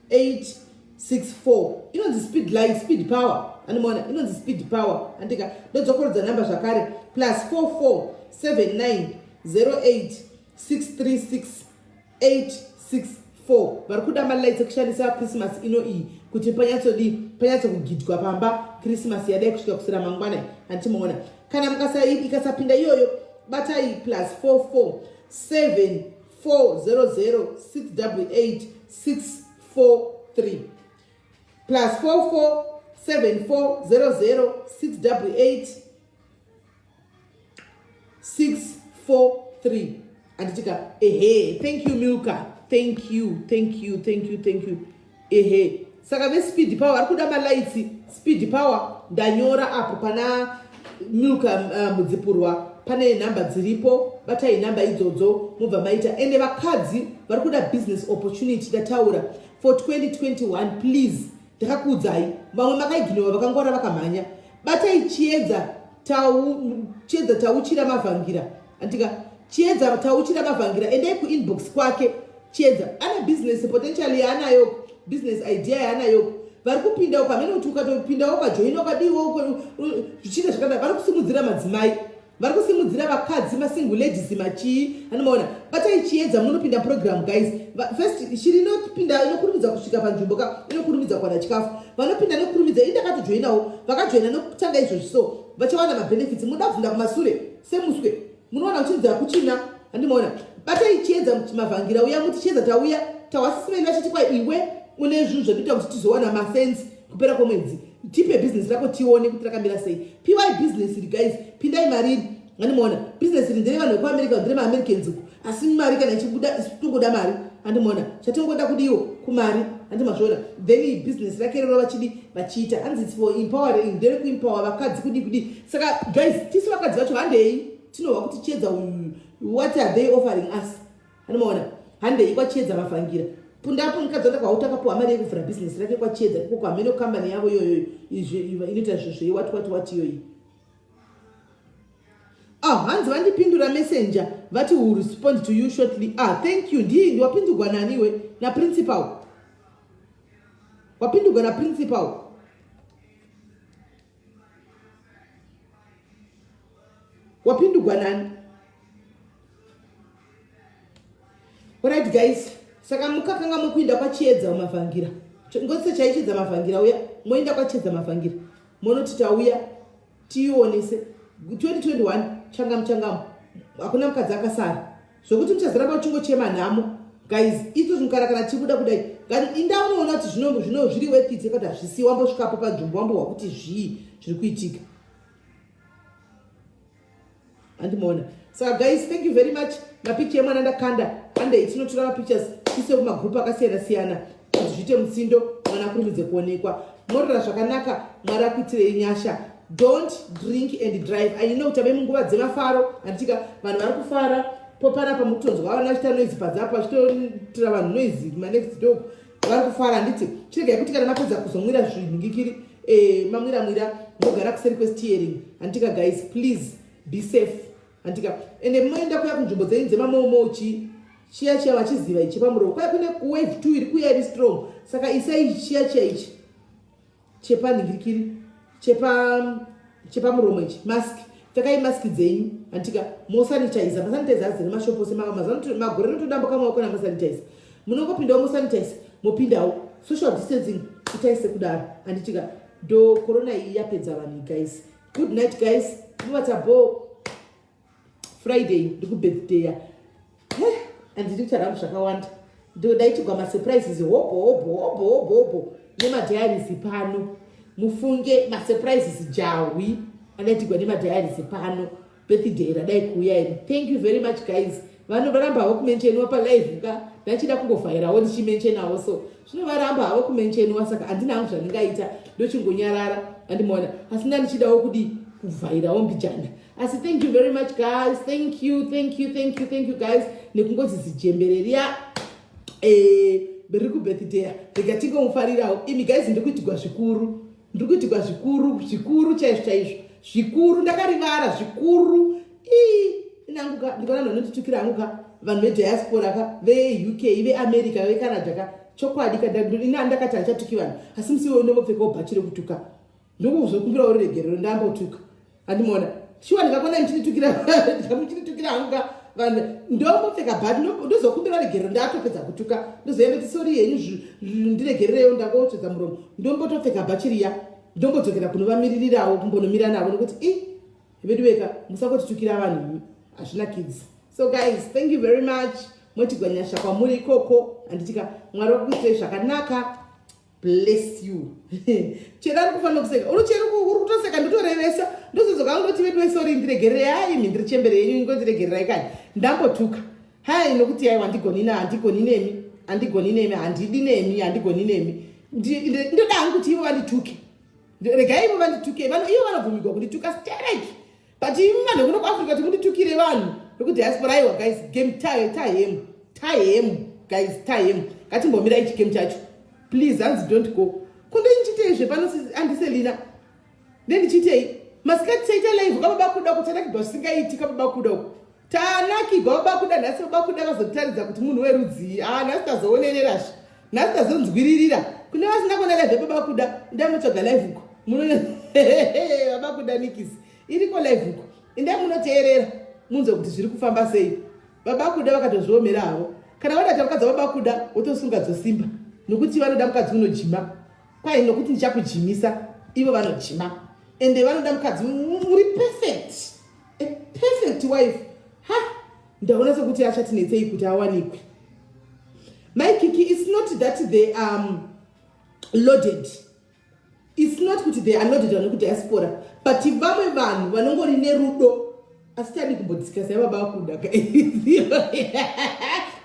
864, inonzi Speed Light, Speed Power. Andimaona inonzi Speed Power. Andika ndodzokorodza nhamba zvakare: plus 44 79 08 636 864. Vari kuda malights ekushandisa Christmas ino iyi kuti panyatsodii, panyatsokugidwa pamba Christmas yadai kusvika kusira mangwana. Handimaona kana mukasa ikasapinda iyoyo, batai plus 44 7 400 688 643, plus 44 7400 688 643. Anditika, ehe, thank you Milka, thank you, thank you, thank you, thank you. Ehe, saka veSpeed Power vari kuda malights, Speed Power, ndanyora apo pana Milka Mudzipurwa, pane nhamba dziripo, batai nhamba idzodzo mobva maita. Ende vakadzi vari kuda business opportunity, ndataura for 2021, please, ndakakuudzai, vamwe makaiginowa, vakangwara vakamhanya, batai Chiedza Tau, Chiedza Tauchira Mavhangira. Andika Chiedza Tauchira Mavhangira, endai kuinbox kwake. Chiedza ane business potential yaanayo, business idea yaanayo. Vari kupinda uko hamene kuti ukatopindawo ukajoina ukadiwo zvichiita zvakadai. Vari kusimudzira madzimai, vari kusimudzira vakadzi, masingle ladies, machii. Anomaona, batai Chiedza, munopinda program guys. First shiri inopinda inokurumidza kusvika panzvimbo ka, inokurumidza kuwana chikafu. Vanopinda nekukurumidza, indakatojoinawo, vakajoina nokutanga izvozvi, so vachawana mabenefits. Muda kubvunda kumasure semuswe, munowana kuchinzi hakuchina. Handimaona, batai Chiedza Mavhangira, uya muti Chiedza tauya tawasisimeni vachiti kwa iwe une zvinhu zvekuita kuti tizowana masensi kupera kwemwedzi, tipe bhizinesi rako tione kuti rakamira sei. Piwai bhizinesi iri guys, pindai mariri. Andimaona bhizinesi iri ndere vanhu vekuAmerica, ndere maAmericans uko, asi mari kana ichibuda tongoda mari. Andimaona chatongoda kudiwo kumari. Andimazviona, then bhizinesi rake rero vachidi vachiita, hanzi its for empowering, ndere kuempower vakadzi kudi kudi. Saka guys, tisu vakadzi vacho handei tinohwa kuti Chiedza uyu, what are they offering us? Andimaona, handei kwaChiedza Mavhangira. Pundapo mukadzi wanda kwauti akapuwa mari yekuvhura bhizinesi rake kwaChiedza ikoko, hamene kambani yavo iyoyo inoita zvezvei, wati wati wati iyoyi. Ah, hanzi vandipindura messenger, vati will respond to you shortly. Ah, thank you. Ndii wapindurwa naniwe? Naprincipal wapindurwa, naprincipal wapindurwa nani? Alright guys, saka mukakanga mukuinda kwaChiedza Mavhangira, ngotse chaiChiedza Mavhangira uya, moenda kwaChiedza Mavhangira monoti tauya tionese 2021 changamu changamu, hakuna mukadzi akasara zvokuti muchazoramba uchingochema nhamo guys. Ito zvimukara kana chibuda kudai, inda unoona kuti zvino zviri worth it, kuti hazvisi wambosvikapo panzvimbo wambohwa kuti zvii zviri kuitika. Handimaona. Saka guys, thank you very much. Mapicha emwana ndakanda, handei tinotora mapictures tiise kumagrupu akasiyana siyana kuti zviite mutsindo, mwana akurumidze kuonekwa. Morora zvakanaka, Mwari akuitirei nyasha. Don't drink and drive. I know tave munguva dzemafaro, handitika vanhu vari kufara popanapa mukutonzwa vana vachita noise padzapo, vachitoitira vanhu noise manext door, vari kufara, handiti? Chiregai kuti kana mapedza kuzomwira zvinhingikiri, mamwira mwira, mogara kuseri kwesteering, handitika? Guys, please be safe, handitika? Ende moenda kuya kunzvimbo dzenyu dzemamomo, chi chiya chiya vachiziva ichi pamuromo, kwaya kune wave 2 iri kuya iri strong, saka isai chiya chiya ichi chepanhingirikiri, chepamuromo ichi, mask. Pfekai mask dzenyu, handitika? Mosanitiza, masanitize azere mashopo ose. Magore notodambuka maoko namasanitize. Munongopindawo mosanitize, mopindawo. Social distancing itai sekudaro, handitika? Ndo corona iyi yapedza vanhu, guys. Good night, guys. Muvata bo Friday ndikubirthday. Handidi kutaura zvakawanda, ndodaitigwa masurprises hobho hobho hobho hobho hobho nemadiaries pano. Mufunge masurprises jahwi andaitigwa nemadiaries pano birthday radai kuuya iri. Thank you very much, guys. Vanhu varamba havo kumentionwa palive ka. Ndachida kungovhairawo ndichimentionawo, so zvino varamba havo kumentionwa, saka handina hangu zvandingaita, ndochingonyarara, andimaona. Asi ndandichidawo kudi kuvhairawo mbijana. Asi thank you very much, guys. Thank you, thank you, thank you, thank you, guys. Nekungozi zijembere riya riri kubirthday, rega tingomufarirawo. Imi guys, ndikuitigwa zvikuru, ndiri kuitigwa zvikuru zvikuru chaizvo chaizvo zvikuru. Ndakarivara zvikuru. Ii, inanguka ndikaona vanhu vanotitukira hanguka, vanhu vediaspora ka, veUK, veAmerica, veCanada ka. Chokwadi ka, ina ndakati handichatuki vanhu, asi musi iwoyo ndombopfekawo bhachi rekutuka, ndokuzokumbirawo ruregerero, ndambotuka, handimaona. Shuwa, ndikakona muchinitukira, muchinitukira hanguka vanhu, ndombopfeka bhati, ndozokumbira regerero ndatopedza kutuka. Ndozoenda kuti sorry henyu, ndiregererewo, ndangotsvedza muromo. Ndombotopfeka bhachi riya, ndombodzokera kunovamiririrawo, kumbonomira navo, nokuti i vedu veka musangotitukira vanhu imi, hazvinakidzi. So guys, thank you very much. Motigwa nyasha kwamuri ikoko, handitika? Mwari wakuitirei zvakanaka. Bless you. Chero ari kufanira kuseka, uri chero uri kutoseka, ndotorevesa, ndozodzoka angoti vedu vesorry, ndiregererei. Hai imi, ndiri chembere yenyu, ingondiregererai kani, ndambotuka. Hai, nokuti aiwa, handigoni, handigoni nemi, handigoni nemi, handidi nemi, handigoni nemi. Ndoda hangu kuti ivo vandituke, regai ivo vandituke. Ivo vanobvumigwa kundituka stereki, but imi vanhu vekuno kuAfrica kuti munditukire vanhu vekudiaspora, aiwa guys, game tahemu tahemu, guys, tahemu. Ngatimbomirai chigame chacho, please. Hanzi don't go kundendichitei zvepano, andiselina ndendichitei masikati taita live kababa kuda kuti tanakigwa zvisingaiti kababa kuda uku, tanakigwa baba kuda nhasi. Baba kuda vazotitaridza kuti munhu werudzii. A, nhasi tazoonererazve, nhasi tazonzwiririra. Kune vasina kuona live yebaba kuda, ndamutsvaga live uko muno, baba kuda nikisi iriko live uko, indai munoteerera munzwe kuti zviri kufamba sei. Baba kuda vakatozviomera havo. Kana vadata mukadzi wababa kuda, wotosunga dzosimba, nokuti vanoda mukadzi unojima. Kwai nokuti ndichakujimisa. Ivo vanojima, ende vanoda mukadzi muri perfect, a perfect wife. Ha, ndaona sekuti achatinetsei kuti awanikwe. Maikiki, it's not that they are loaded, it's not kuti they are loaded vane kudiaspora, but vamwe vanhu vanongori nerudo. Asi tadi kumbodzika sai baba kuda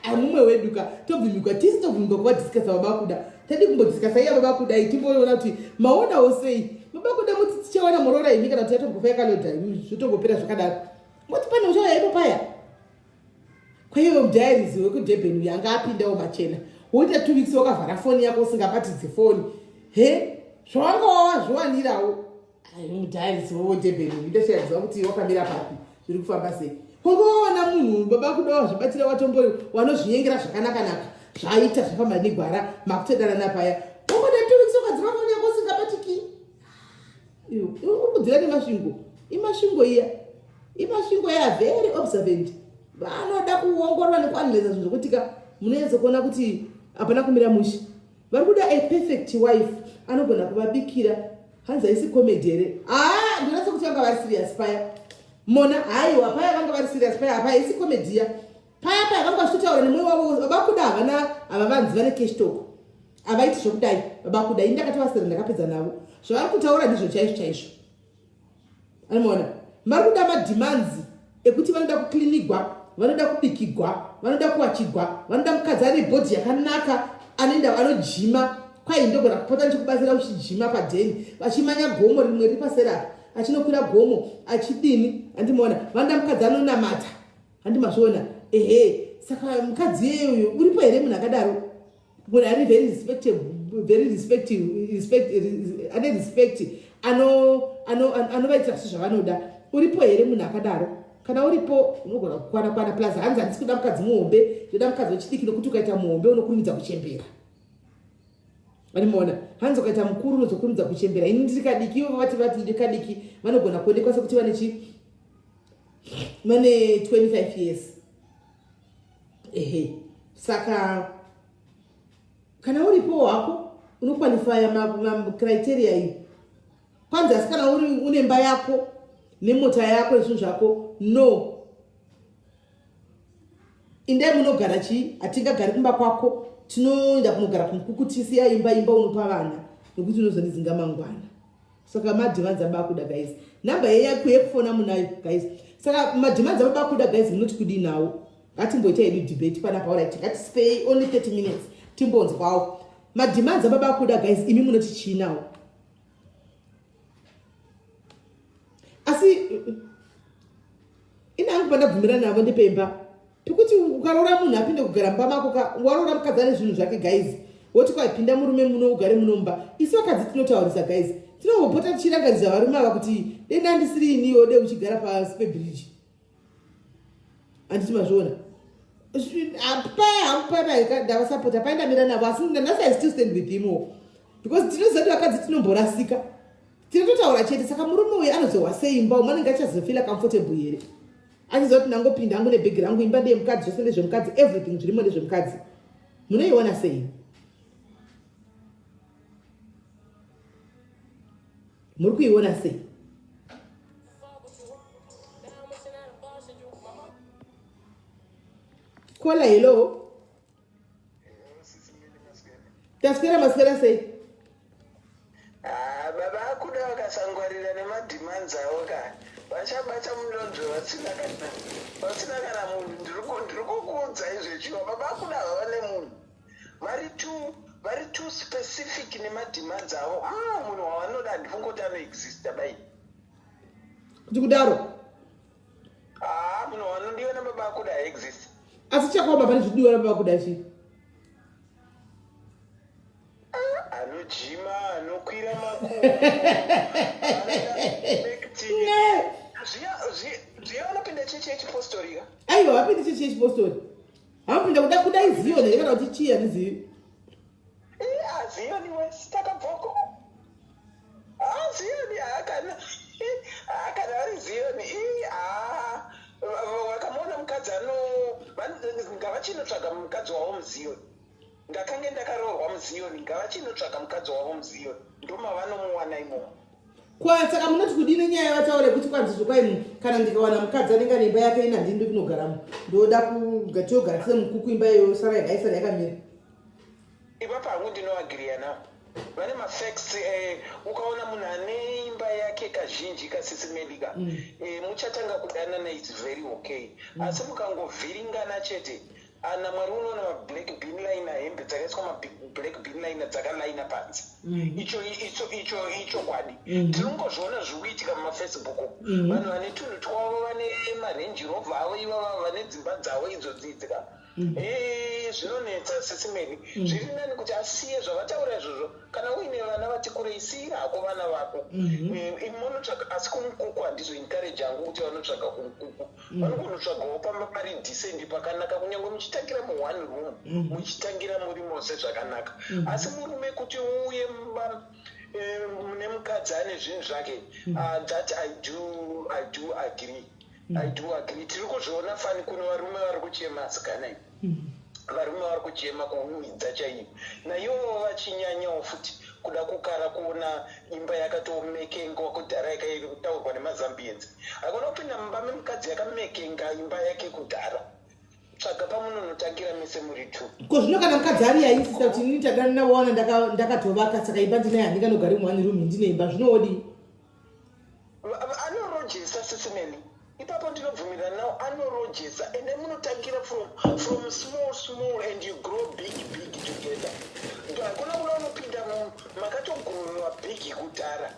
amumwe wedu ka, tobvumigwa tisi, tobvumigwa kuvadiscussa baba kuda. Tadi kumbodzika sai baba kuda, timboona kuti maonawo sei baba kuda. Muti tichawana muroora imi, kana kuti yatombofa yakaloda, zvotongopera zvakadaro. Moti pane uchauya ipo paya kwaiwe mudiaries wekuDurban uyu anga apindawo machena, woita 2 weeks wakavhara foni yako, usingabatidze foni. He, zvawanga wawazviwanirawo mudiaries weDurban uyu, ndashayaziva kuti wakamira papi, zviri kufamba sei. Kongo wawana munhu baba kuda wazvibatira, watombori wanozvinyengera zvakanaka-naka, zvaita zvafamba negwara, makutodanana paya, wongoda 2 weeks wakadzima foni yako usingabatiki. Uri kudzira neMasvingo, iMasvingo iya, iMasvingo iya, very observant. Vanoda kuongorora nekuanalyza zvinhu zvokuti ka munonyatsa kuona kuti hapana kumira mushe. Vari kuda a perfect wife anogona kuvabikira. Hanzi haisi comedy here? Haa, ndinatsa kuti vanga vari serious paya. Mona, haiwa, paya vanga vari serious paya. Hapa haisi comedy ya paya, paya vanga vachitotaura nemwoyo wavo. Vakuda havana, havavanzi vane cash talk, havaiti zvokudai. Baba kuda ini ndakatovasira, ndakapedza navo. Zvavari kutaura ndizvo chaizvo chaizvo. Anomaona vari kuda mademands ekuti vanoda kucleanigwa, vanoda kubikigwa, vanoda kuwachigwa, vanoda mukadzi ane body yakanaka, anoenda anojima. Kwai ndogona kupota ndichikubatsira uchijima padheni, vachimanya gomo rimwe riri paserapa. achinokwira gomo achidini handimaona vanoda mukadzi anonamata handimazviona ehe saka mukadzi iyeye uyo uripo here munhu akadaro munhu ari very respectable very respective respect ane respect anovaitira zvi zvavanoda uripo here munhu akadaro kana uripo unogona kukwana kwana plus hanzi handisi kuda mukadzi muhombe ndoda mukadzi wechidiki nokuti ukaita muhombe unokurumidza kuchembera vanimoona hanzi ukaita mukuru unozokurumidza kuchembera ini ndiri kadiki ivo vati vati ndiri kadiki vanogona kuonekwa sekuti vane chi vane 25 years ehe saka kana uripo hako unokwalifaya macriteria iyi kwanzi asi kana uri une mba yako nemota yako nezvinhu zvako no indai munogara chii hatingagari kumba kwako tinoenda kunogara kumukuku tisiya imba imba unopa vana nekuti unozondidzinga mangwana saka madhimanzi abakuda guys number yeyako yekufona munayo guys saka madhimanzi abakuda guys munoti kudii nawo ngatimboita yedu debate panapa orit ngatispay only 30 minutes timbonzwawo madhimanzi ababakuda guys imi munoti chii nawo asi ini hangu pandabvumira navo ndepemba pekuti ukaroora munhu apinde kugara mumba mako ka waroora mukadzi ane zvinhu zvake guys woti kwaipinda murume muno ugare muno mumba isu vakadzi tinotaurisa guys tinombopota tichirangaridza varume ava kuti denda ndisiri iniwo de uchigara pasi pebridge handiti mazviona paya ndavasapota paya ndamira navo asi nhasi i still stand with him because tinoziva kuti vakadzi tinomborasika tinototaura chete saka murume uyu anozohwa sei imba umu anenge achazofila comfortable here achiziva kuti ndangopinda hangu nebhegi rangu imba ndeyemukadzi zvose ndezvemukadzi everything zvirimo ndezvemukadzi munoiona sei muri kuiona sei kola hello taswera maswera sei ah, baba akuda vakasangwarira nemademands avo ka vachabata munonzve vasina kana vasina kana munhu ndiri kukuudzai zvechiwa baba akuda hava nemunhu vari too vari too specific nemademands avo ah, munhu wavanoda handifungi kuti anoexista bai kuti kudaro ah, munhu wanodiwa nababa akuda haexist asi chakaoma pane zvidiwa nababa akuda chii ah, anojima anokwira makumbo zviya vanopinda chechi yechipostori ka aiwa vapindi chechi yechipostori Hamupinda kuda kuda iZion here kana kuti chii handizivi. Eh, Zion wese takabvako. Ah, Zion ah, kana ah, kana vari Zion ii ah vakamuona mukadzi ano ngavachinotsvaga mukadzi wavo muZion. Ndakange ndakaroorwa muZion ngavachinotsvaga mukadzi wavo muZion ndomavanomuwana imomo. Kwa saka munoti kudii nenyaya yavataura yekuti kwanzi zvokwai kana ndikawana mukadzi anenge ane imba yake ini handindi kunogaramo ndoda kutogara semukuku imba iyoyo sara yakaisara yakamira ipapa hangu ndinoagiriya nawo vane mafacts eh, ukaona munhu ane imba yake kazhinji kasisimedika mm. eh, muchatanga kudanana its very okay mm. asi mukangovhiringana chete Ana mwari unoona mablack bin liner hembe dzakaiswa mablack bin liner dzakalaina panze mm. icho icho icho ichokwadi mm. tinongozviona zviri kuitika mumafacebook mm. vanhu vane tunhu twavo vane marange rover avo ivava vane dzimba dzavo idzo dzidzika eh, zvinonetsa sisimeni zviri nani kuti asiye zvavataura izvozvo kana uine vana vati kurei siira hako vana vako eh, munotsvaga asi kumukuku handizo encourage hangu kuti vanotsvaga kumukuku mm. vanogonotsvagawo pamba pari decent pakanaka kunyange muchitangira muone room mm. muchitangira muri mose zvakanaka mm. asi murume kuti uuye mumba eh, mune mukadzi ane zvinhu zvake mm. uh, that i do, I do agree mm. i do agree tiri kuzviona fani kuno varume vari kuchema asikanai mm. varume vari kuchema kuhwidza chaiyo naivovo vachinyanyawo futi kuda kukara kuona imba yakatomekengwa kudhara yakaitaurwa nemazambians hakuna kupinda mumba memukadzi yakamekenga imba yake kudhara tsvaga pamunonotangira mese muri two ko zvino kana mukadzi ari yaisisa kuti inini tadanana waona ndakatovaka saka imba ndinayo handinganogari muone room ndine imba zvinoodii Anorojesa sisi Melly ipapo ndinobvumirana nawo anorojesa ende munotangira from, from small small and you grow big big together hakuna kuda unopinda makatogurwa big kudhara.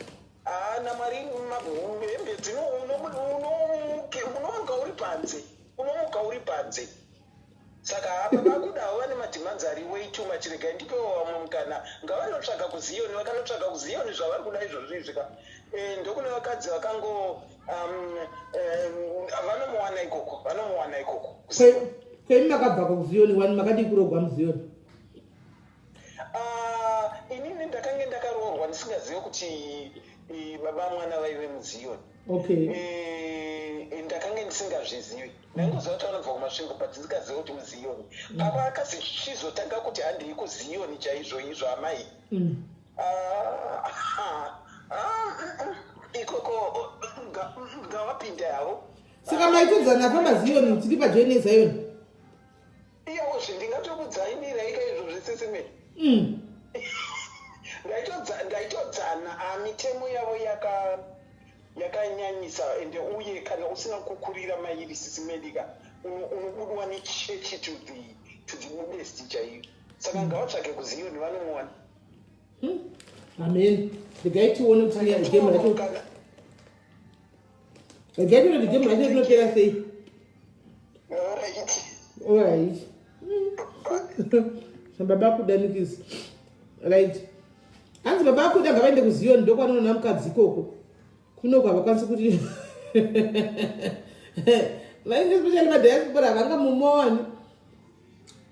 Haa naMwari hembe dzino unomuka uri panze unomuka uri panze saka apa vakudawo vane mademands ari way too much regai ndipewo vamwe mukana ngavanotsvaga kuziyoni vakanotsvaga kuziyoni zvavari kuda izvozvo izvi ka eh, ndokune vakadzi vakango um, um, vanomuwana ikoko vanomuwana ikoko kwemi makabvako kuziyoni wani makadii kurogwa muziyoni Ah, inini ndakange ndakaroorwa ndisingazive kuti baba mwana vaive muziyoni okay eh, ndakange ndisingazvizivi ndaingoziva kuti vanobva kumasvingo but ndisikazive kuti muziyoni mm. baba akazvichizotanga kuti handei kuziyoni chaizvo izvo amai mm. ah, ah, mm, ikoko ngavapinde havo saka maitodzana pamaziyoni tiri pajoine zayoni Iyawo zve ndingatokudzaimirei ka izvozvi sisi me mm. Ndaitodzana a mitemo yavo yaka yakanyanyisa ende uye kana usina kukurira mairi sisi Melika unobudwa nechechi to the to the modest chaiyo saka mm. ngavatsvage kuziyoni vanomuwana hmm. Amen regai tione kuti game racho regai tione kuti game racho rinopera sei. Alright. Baba kuda nikisi. Right. Hanzi baba kuda ngavaende kuZion ndokwanoona mukadzi ikoko. Kunoko havakwanisi kuti vainge especially madiaspora vangamumowani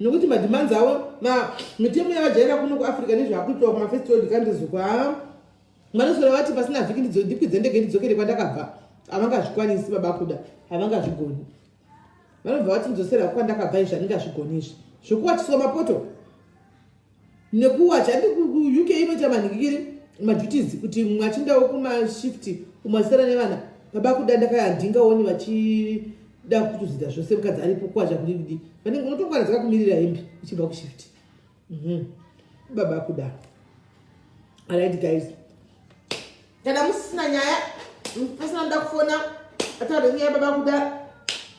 nokuti mademands avo mitemo yavajaira kuno kuafrica nezvaakuitwa kumafirst world countries uko haa vanoswera vati pasina vhiki ndikwidze ndege ndidzokere kwandakabva havangazvikwanisi baba kuda havangazvigoni vanobva vati ndidzosera kwandakabva izvi handingazvigoni izvi zvekuwachiswa mapoto nekuwacha handi kuuk inoita manhikikiri maduties kuti mumwe achindawo kumashift umwe achisara nevana baba kuda ndakaya handingaoni vachida kutozoita zvose mukadzi aripo kuwacha kudii kudii vanenge unotongwana dzakakumirira hembe uchibva kushift Mhm. Baba kuda. Alright guys. Kana musina nyaya, pasina nda kufona, ataure nyaya baba kuda.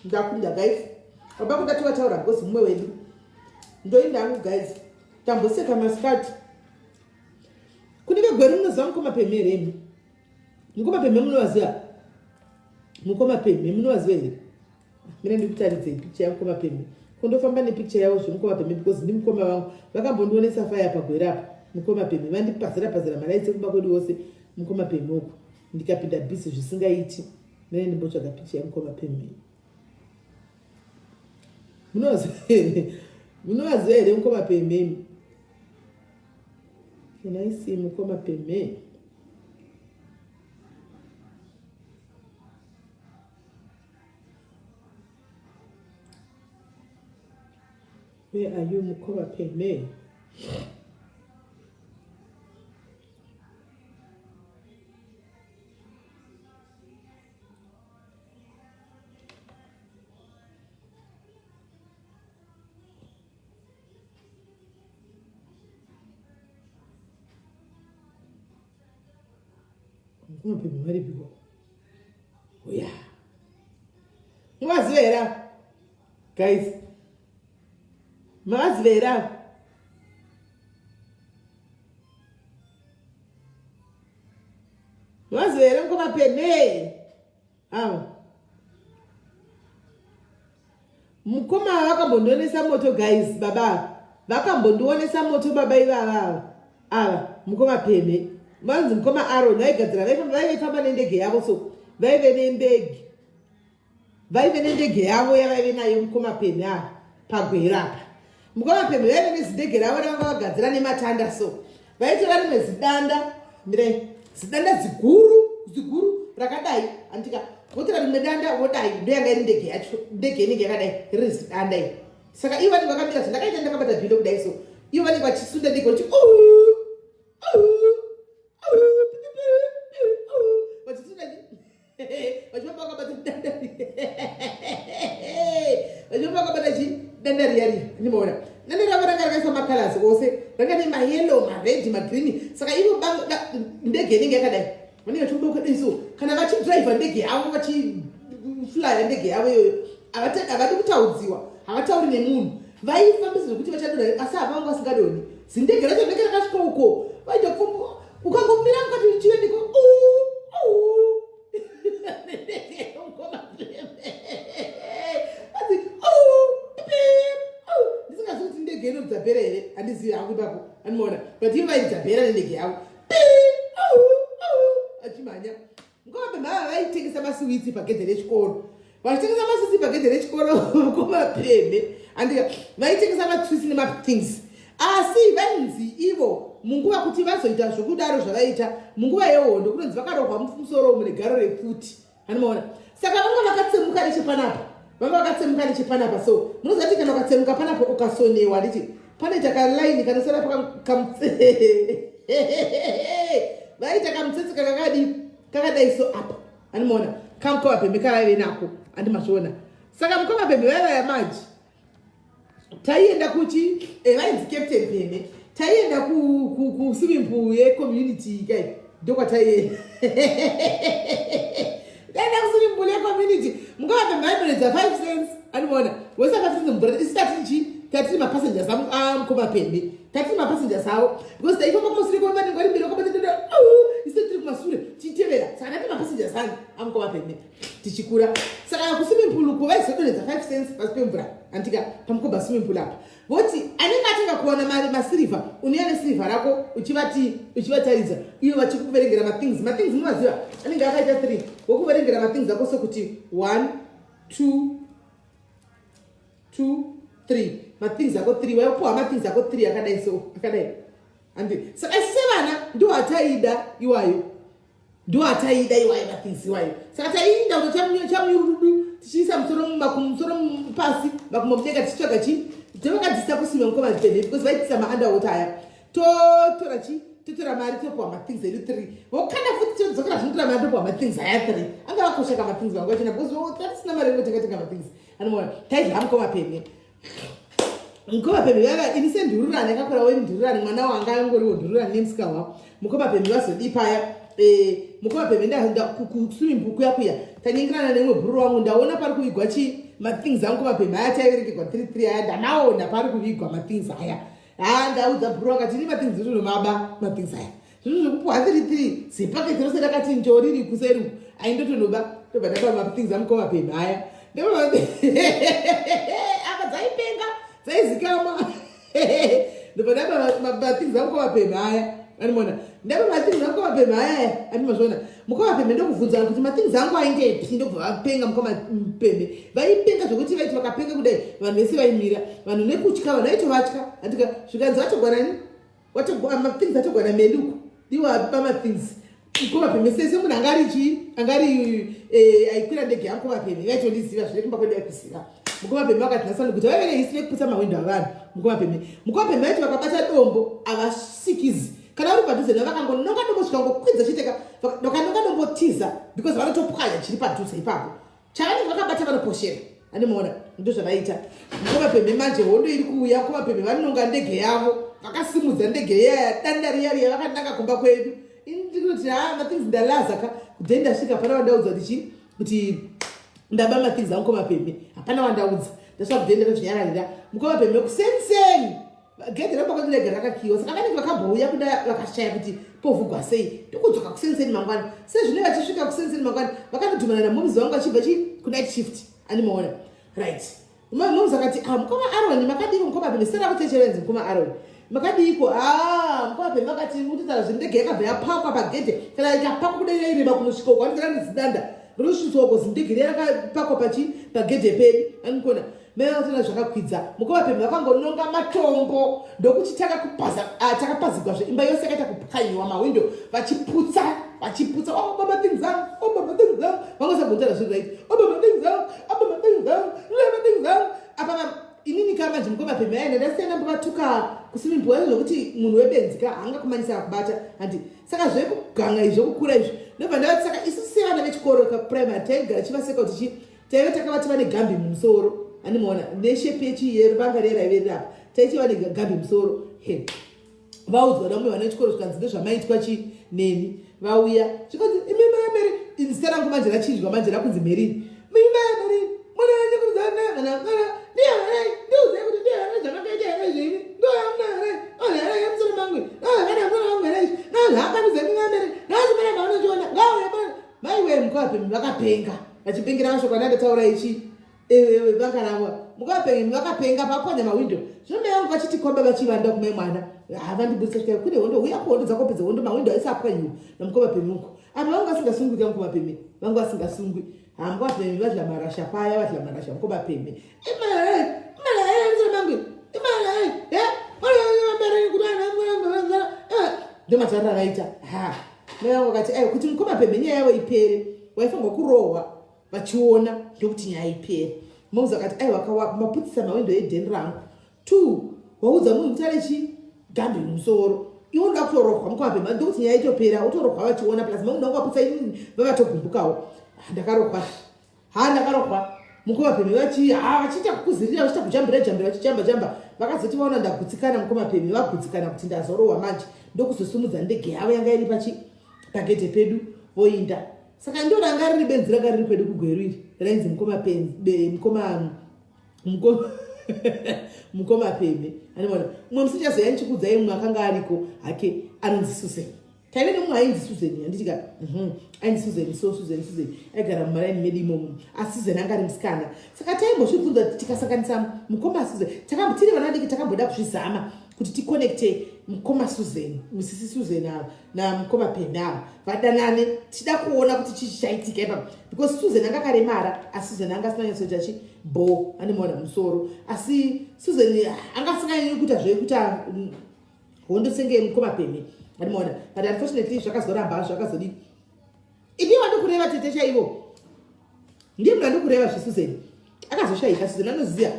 Ndakunda guys. Baba kuda tovataura because mumwe wedu. Ndoinda hangu guys. Tamboseka masikati. Kune vegweru munoziva mukoma pemhe here imi? Mukoma pemhe munovaziva? Mukoma pemhe munovaziva here? Mina ndikutaridzei picture yamukoma Pembe. Ko ndofamba nepicture yavo zvemukoma Pembe because ndimukoma vangu. Vakambondionesa fire pagwere apa. Mukoma Pembe vandipazira pazira malights ekumba kwedu wose mukoma Pembe uko. Ndikapinda busy zvisingaiti. Mina ndimbotsvaga picture yamukoma Pembe. Munovaziva here mukoma Pembe? Can I see mukoma Pembe? Where are you mukoma Peme? Mukoma Peme varipiko? Uya. Muvaziva here ava? Guys. Mavaziva here ava? Mavaziva here mukoma Peme? Ava. Mukoma ava vakambondionesa moto guys, baba ava. Vakambondionesa moto baba ivava ava. Ava mukoma Pemhe. Vanzi mukoma Aaron vaigadzira vaifamba vaifamba nendege yavo so vaive nendege. Vaive nendege yavo yavaive nayo mukoma Pemhe ava pagwero apa. Mukoma Pemhe vaive nezindege ravo ravanga vagadzira nematanda so. Vaitora rimwe zidanda mirai zidanda ziguru ziguru rakadai andika votora rimwe danda vodai ndoyanga iri ndege yacho ndege inenge yakadai riri zidanda iri saka ivo vanenge vakamira zvandakaita ndakabata bhilo kudai so ivo vanenge vachisunda ndege vachi vachisunda vachifamba vakabata danda vachifamba vakabata chi danda riya riya ndimaona danda ravo ranga rakaiswa macolors ose ranga nemayellow mared magreen saka ivo ndege inenge yakadai vanenge vachifamba vakadai so kana vachidriver ndege yavo vachiflya ndege yavo iyoyo havadi kutaudziwa havatauri nemunhu vaifambisa zvekuti vachadonha asi havanga vasingadonhi zindege racho rinenge rakasvika uko vaita ukangomira mukati chive ndiko Handizivi hangu ipapo, andimaona, but ivo vairidza bhera nendege yavo achimhanya. Mukoma Pemhe ava vaitengesa masiwitsi pagedhe rechikoro, vachitengesa masiwitsi pagedhe rechikoro. Mukoma Pemhe, andika, vaitengesa maswitsi nemathings, asi vainzi ivo munguva kuti vazoita zvokudaro zvavaita munguva yehondo, kunonzi vakarohwa musoro umu negaro repfuti, anomaona. Saka vanga vakatsemuka nechepanapa, vanga vakatsemuka nechepanapa. So munoziva kuti kana ukatsemuka panapa, ukasonewa, nditi panoita kalaini kanosara, vaita kamutsetse kakakadi kakadai so apa, anomaona, kamukoma Pemhe kavaive nako, andimazviona. Saka mukoma Pemhe vaivaya manje taienda kuchi vainzi Captain Pemhe. Taienda kuswimming pool yecommunity kai, ndokwataienda. Taenda kuswimming pool yecommunity. Mukoma Pemhe vaidonedza 5 cents, anomaona, voisa 5 cents mumvura. Isu tatiri tatiri mapassengers amukoma Pemhe, tatiri mapassengers avo, because taifamba kumasure kwavo, vanenge vari mberi vakabatata, isu tiri kumasure tichitevera. Saka tati mapassengers ani amukoma Pemhe tichikura. Saka kuswimming pool uko vaizodonedza 5 cents pasi pemvura, andika, pamukoba swimming pool apa. Voti anenge atanga kuwana mari masirivha, unouya nesirivha rako, uchivati, uchivataridza, ivo vachikuverengera mathings. Mathings munovaziva, anenge akaita 3, vokuverengera mathings ako sokuti 1, 2, 2, 3, mathings ako 3. Waipuwa mathings ako 3 akadai so, akadai, andi. Saka isu sevana ndo ataida iwayo, ndo ataida iwayo mathings iwayo. Saka taiinda kuto chamurudu, tichiisa musoro mumakumusoro pasi, makumbo mudenga, tichitsvaga chi tevakadzisa kusima mukoma Pemhe, because vaitisa maunderwater aya. Totora chi totora mari, topuwa mathings edu 3, vokanda futi, todzokera, zvinotora mari, topuwa mathings aya 3. Anga vakoshaka mathings vangu vachina, because tatisina mari yekutenga tenga mathings, anoona. Taidya mukoma Pemhe. Mukoma Pemhe vava, ini sendururani yakakura wendururani, mwana wanga angoriwo ndururani nemusika wavo. Mukoma Pemhe vazodii paya? Mukoma Pemhe, kuswimming pool kuya kuya, tanyengirana neumwe bhururu wangu, ndaona pari kuvigwa chi mathings angu. Mukoma Pemhe aya taiverengerwa 3 3 aya, ndamaona pari kuvigwa mathings aya. Ha, ndaudza bhururu, akati ini mathings zvinomaba mathings aya, zvinhu zvekupuwa 3 3, zipaketi rose rakati njori riri kuseri uku, aindotonoba. Tobva ndapa mathings amukoma Pemhe aya. Apa dzaipenga, dzaizikamwa. Ndobva ndapa mathings amukoma Pemhe aya, animona. Ndapa mathings amukoma Pemhe aya, andimazviona. Mukoma Pemhe ndokubvunzana kuti mathings angu aingepi. Ndobva vapenga. Mukoma Pemhe vaipenga zvokuti vaiti vakapenga kudai, vanhu vese vaimira, vanhu nekutya, vanhu vaitovatya, andika. Zvikanzi vatogwanani, mathings atogwana meluku, ndiwo apa mathings. Mukoma Pemhe sese munhu anga ari chii, anga ari aikwira ndege yamukoma Pemhe, vaitondiziva zvine kumba kwedu aikuziva. Mukoma Pemhe vakati nhasani kuti vaive nehistory yekuputsa mahwindo avanhu. Mukoma Pemhe, mukoma Pemhe vaiti vakabata dombo havasikizi. Kana uri padhuze navo, vakangononga dombo zvikangokwidza chiteka, vakanonga dombo tiza, because vanotopwanya chiri padhuze ipapo chavanenge vakabata, vanoposhera, andimaona. Ndo zvavaita mukoma Pemhe. Manje hondo iri kuuya. Mukoma Pemhe vanononga ndege yavo, vakasimudza ndege iyaya, danda riya riya, vakananga kumba kwedu. Ini ndinoti ha, mathings ndalaza ka kudheni. Ndasvika, hapana wandaudza kuti chii, kuti ndaba mathings angu. Mukoma Pemhe hapana wandaudza. Ndasvika kudheni, ndakazvinyararira. Mukoma Pemhe kuseniseni, gedhe remba kwedu rega rakakiwa, saka vanenge vakambouya kuda, vakashaya kuti povhugwa sei. Ndokudzoka kuseniseni mangwana. Sezvine vachisvika kuseniseni mangwana, vakanodhumana namomuzi vangu vachibva chi kunight shift, andimaona, right? Momuzi akati, "Ah, mukoma Aroni, makadiko?" Mukoma Pemhe sera kutecherenzi, "Mukoma Aroni, makadiko?" "Ah." Mukoma Pemhe vakati mutitaura zvendege yakabva yapakwa pagedhe. Kana ikapakwa kudai, yaireba kunosvika uko, andiza zidanda rinosvitswa uko. Zindege riya rakapakwa pachi pagedhe pedu, andikona. Mai vakatoona zvakakwidza. Mukoma Pemhe vakangononga matombo, ndokuchitanga kupaza. Ah, takapazigwazve, imba yose yakaita kupwanyiwa, mahwindo vachiputsa, vachiputsa. "Oh baba, things angu! Oh baba, things angu!" Vangosagonzera zviri right. "Oh baba, things angu! Oh baba, things angu! Baba, things angu!" Apa inini ka manje, mukoma Pemhe aenda, ndasiyana mbovatuka kuswimming pool zvokuti munhu webenzi ka haangakumanisa kubata, handi. Saka zvekuganga izvi, zvekukura izvi, ndobva ndavati, saka isu sevana vechikoro kaprimary taigara chivaseka kuti chi taive takavati vane gambi mumusoro, andimaona, neshape yechiyeruvanga riya raive rirapa, taiti vane gambi musoro. He, vaudzwa namwe vana vechikoro, zvikanzi ndezvamaitwa chi neni. Vauya, zvikanzi, "Imi mai Mary," zita rangu manje rachinjwa, manje rakunzi Merini. "Imi mai Mary, mwana wanyakurudzana mwana mwana ndiye ndiudzai kuti ndiye here zvamakaita here zvini ndoyamuna here ona here yemusoro mangu kana musoro mangu here izvi nazvaakandudza imi mai Mary nhasi pana paunochiona ngauye pana." Maiwe, mukoma Pemhe vakapenga, vachipengera mashoko andandataura ichi. Vakarangwa mukavapenga vakapenga papwanya mawindo zvino mai vangu vachiti komba vachivanda kumai mwana havandibudisa svika kune hondo uya kuhondo dzakopedza hondo mawindo aisi apwanyiwa namukoma pemuko apa vangu vasingasungwi ka mukoma peme vangu vasingasungwi ha mukoma peme vadla marasha paya vadla marasha mukoma peme ndomatarira avaita ha mai vangu vakati aiwa kuti mukoma peme nyaya yavo ipere waifanirwa kurohwa vachiona ndokuti nyaya ipere moms akati aiwa maputisa mawindo edheni rangu two waudza munhu kuti ane chi gambi musoro iwe unoda kutorohwa mukoma ndokuti nyaya itopera utorohwa vachiona plus mawindo angu aputsa ini vavatogumbukawo ah, ndakarohwa ha ndakarohwa mukoma pemi vachi ha vachiita kukuzirira vachiita kujambira jambira vachijamba jamba vakazoti vaona ndagutsikana mukoma pemi vagutsikana kuti ndazorohwa manje ndokuzosimudza ndege yavo yanga iri pachi pagedhe pedu voinda saka ndo ranga riri benzi ranga riri kwedu kugweru iri rainzi mukoma penzi mukoma mukoma mukoma pembe anoona mumwe musi chazoya ndichikuudzai mumwe akanga ariko hake anonzi susan taive nemumwe ainzi susan handiti ka mhm. ainzi susan so susan susan aigara mumaraini medu imomo asi susan anga ari musikana saka taimbozvibvunza tikasanganisa mukoma susan takambo tiri vana vadiki takamboda kuzvizama kuti tikonekte mukoma susan musisi susan ava namukoma pembe ava vadanane tichida kuona kuti chii chichaitika ipapa because susan anga akaremara asi susan anga asina nyatsoita chi bo andimaona musoro asi susan anga asinganyanyi kuita zvekuita mm, hondo senge mukoma pembe andimaona but unfortunately zvakazoramba zvakazodii ini wandikureva tete chaivo ndiye munhu andikureva zvesusan akazoshaika susan anoziva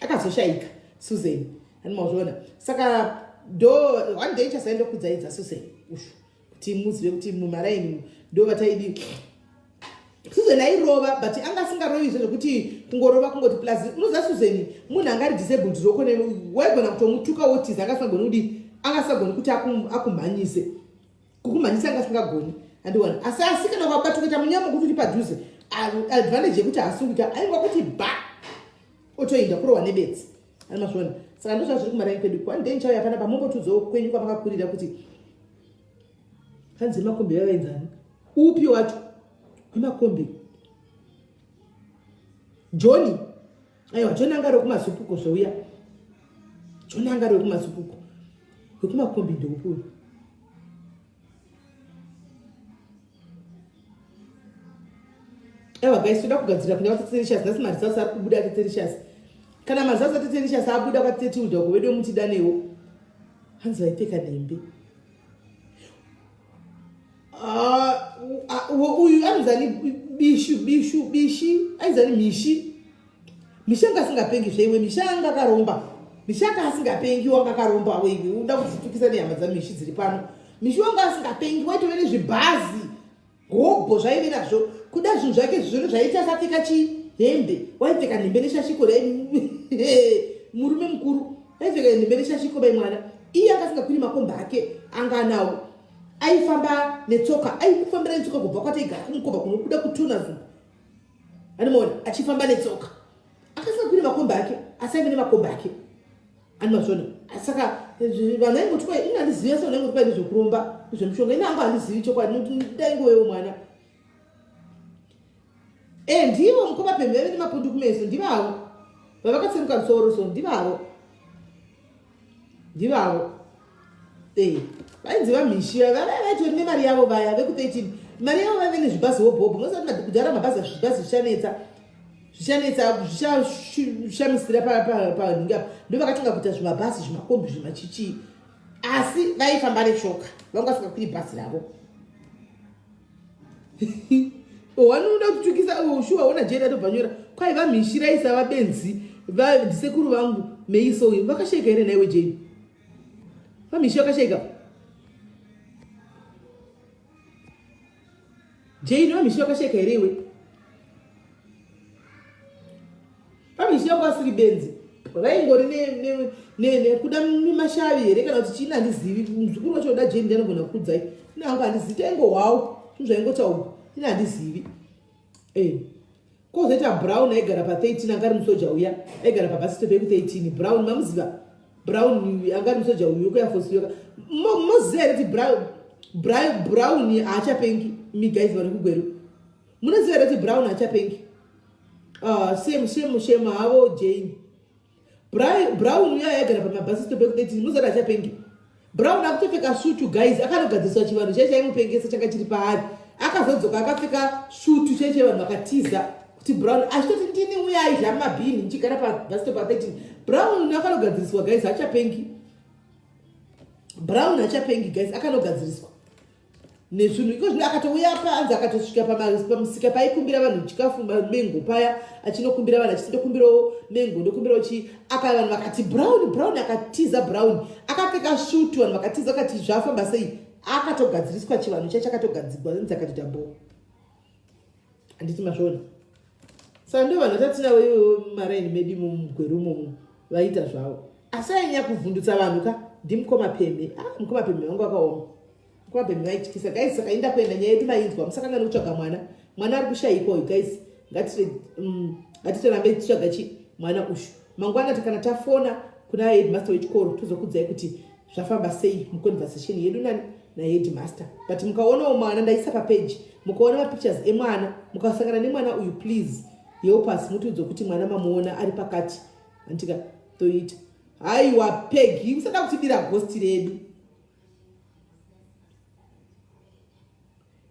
akazoshaika susan animazviona saka ndo one day chasaenda kudzaidza susan ushu kuti muzive kuti mumaraini ndo vataidi susan airova but anga asingarovi izvo zvekuti kungorova kungoti plus unoziva susan munhu anga ari disabled roko waigona kutomutuka wotiza anga asingagoni kudii anga asingagoni kuti akumhanyise kukumhanyisa anga asingagoni andiona asi asi kana ukabata kuita munyama kuti uri padhuze advantage yekuti haasungika aingwa kuti ba otoinda kurohwa nebetsi animazviona saka ndo zvazviri kumaraini kwedu one day ndichauya pana pamombotudzawo kwenyu kwamakakurira kuti hanzi makombi vavaenzani upi wacho wemakombi johni aiwa john anga ari wekumazupuko zveuya john anga ari wekumazupuko wekumakombi ndeupi uyu aiwa guys toda kugadzirira kuenda kwateterishasi nhasi marizasi ari kubuda teterishasi kana marizasi ateterishasi abuda kwatetilda uko vedu mutidanewo hanzi vaipfeka nhembe ah, ah, uyu anonzani bishu bishu bishi ainzani mishi Misha anga asingapengi zveiwe Misha anga akaromba Misha anga asingapengi wanga akaromba weiwe uda kutitukisa nehama dzamishi dziri pano Mishi wanga asingapengi waitove nezvibhazi hobho zvaive nazvo kuda zvinhu zvake zvino zvaita asapfeka chihembe waipfeka nhembe neshashiko murume mukuru aipfeka nhembe neshashiko mai mwana iye anga asingakwiri makomba ake anga anawo aifamba netsoka aikufambira netsoka kubva kwataigara kumukomba kunobuda kutuna zumbu Anomaona achifamba netsoka. Akasina kune makomba ake, asi aive nemakomba ake. Anomazviona. Saka vanhu vaingoti kwai ini handizivi asi vanhu vaingoti kwai nezvekuromba, nezvemushonga. Ini hangu handizivi chokwadi nokuti ndaingovewo mwana. Eh, ndivo mukoma pembe vaive nemapundu kumeso, ndivavo. Vavakatsemuka musoro so ndivavo. Ndivavo. Eh, vainzi vamhishi vaya vaitori nemari yavo vaya veku 13 mari yavo vaive nezvibhazi hobhobho mosati kudhara mabhazi zvibhazi zvichanetsa zvichanetsa zvichashamisira panhingi apa ndo vakatanga kuita zvimabhazi zvimakombi zvimachichii asi vaifamba netsoka vanga vasingakwiri bhazi ravo wanoda kutukisa oh, shuwa ona jeri atobva nyora kwai vamhishira isava benzi ndisekuru vangu meiso uyu vakashaika here nhaiwe jeri vamhishi vakashaika jeri vamhishi vakashaika here iwe Pamhishi yako asiri benzi vaingori nekuda mashavi here kana kuti chiini handizivi muzukuru wacho uda jeni ndianogona kukudzai ine hangu handizivi taingohwawo zvinhu zvaingotaurwa ine handizivi eh. kozoita brown aigara pa13 anga ari musoja uya aigara pabasistop yeku13 brown mamuziva brown anga ari musoja uyu wekuafosiyoka moziva here kuti brown haachapengi miguys vari kugweru. Munoziva here kuti Brown hachapengi? Ah, shame shame shame havo Jane. Brown uya aigara pamabus stop eku13 munoziva kuti hachapengi? Brown akutopfeka svutu guys, akanogadziriswa chivanhu chaicho chaimupengesa changa chiri paari. Akazodzoka akapfeka svutu chaicho vanhu vakatiza kuti Brown achitoti ndini uya aidya mabhini ndichigara pabus stop pa13. Brown akanogadziriswa guys, hachapengi. Brown hachapengi guys, akanogadziriswa. Nezvinhu iko zvino akatouya apa anzi akatosvika pamusika paikumbira vanhu chikafu mengo paya achinokumbira vanhu achiti ndokumbirawo mengo ndokumbirawo chii aka vanhu vakati brown brown akatiza brown akapfeka svutu vanhu vakatiza vakati zvafamba sei akatogadziriswa chivanhu chacho akatogadzigwa nzi akatoita bho handiti mazviona saka ndo vanhu vatatinavo ivovo mumaraini medu imo mugweru imomo vaita zvavo asi ainyanya kuvhundutsa vanhu ka ndimukoma pemhe ah mukoma pemhe vangu vakaoma mukoma pemhe vaityisa guys saka inda kuenda nyaya yedu mainzwa musakangani kutsvaga mwana mwana ari kushaikwa uyu guys ngatitorambe mm, titsvaga chi mwana ushu mangwana kana tafona kuna headmaster wechikoro tozokudzai kuti zvafamba sei muconversation yedu nani naheadmaster but mukaonawo mwana ndaisa papeji mukaona mapictures emwana mukasangana nemwana uyu please help us mutiudze kuti mwana mamuona ari pakati antika toita haiwa pegi usada kutibira ghost redu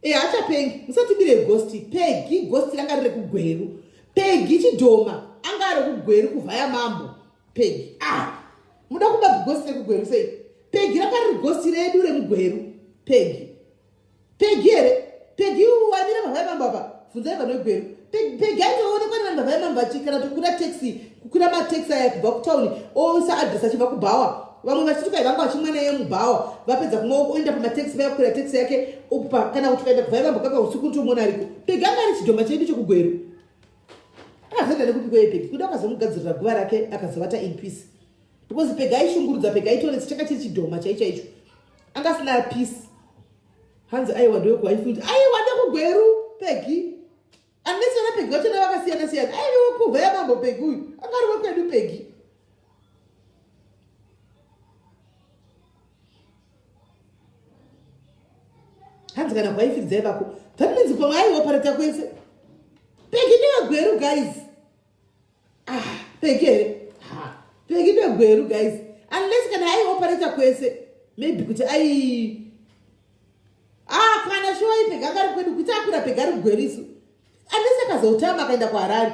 e hachapengi musatibire ghost pegi ghost ranga riri kugweru pegi chidhoma anga ari kugweru kuvhaya mambo pegi ah muda kuba ghost rekugweru sei pegi ranga riri ghost redu remugweru pegi pegi here pegi wamira mavhaya mambo apa bvunzai vanhu vegweru pegi aitoonekwa nevanhu vavhaya mambo achikana tokwira taxi kukwira mataxi aya kubva kutauni oisa adress achibva kubhawa vamwe vachiti kai vanga vachimwa naye mubhawa vapedza kumwa oenda pamataxi vaya kukwira taxi yake opa kana kuti ukaenda kubva vambo kaka usiku unotomuona ariko pegi anga ari chidhoma chedu chekugweru akazoenda nekupi kweye pegi kuda akazomugadzirira guva rake akazovata in peace because pegi aishungurudza pegi aitonetsa changa chiri chidhoma chaicho chaicho anga asina peace hanzi aiwa ndewekuhaifield aiwa ndekugweru pegi Unless vana Peggy vachona vakasiyana siyana. Aive wekubva yamambo Peggy uyu. Anga ari wekwedu Peggy. Hanzi kana kwaifidzai vako. That means pamwe aioperata kwese. Peggy ndewegweru guys. Ah, Peggy here? Ha. Peggy ndewegweru guys. Unless kana aioperata kwese. Maybe kuti ai Ah, kana shuwa ipe ganga ri kwedu kuti akura pega ri gweru isu. Unless akazotama akaenda kuHarare.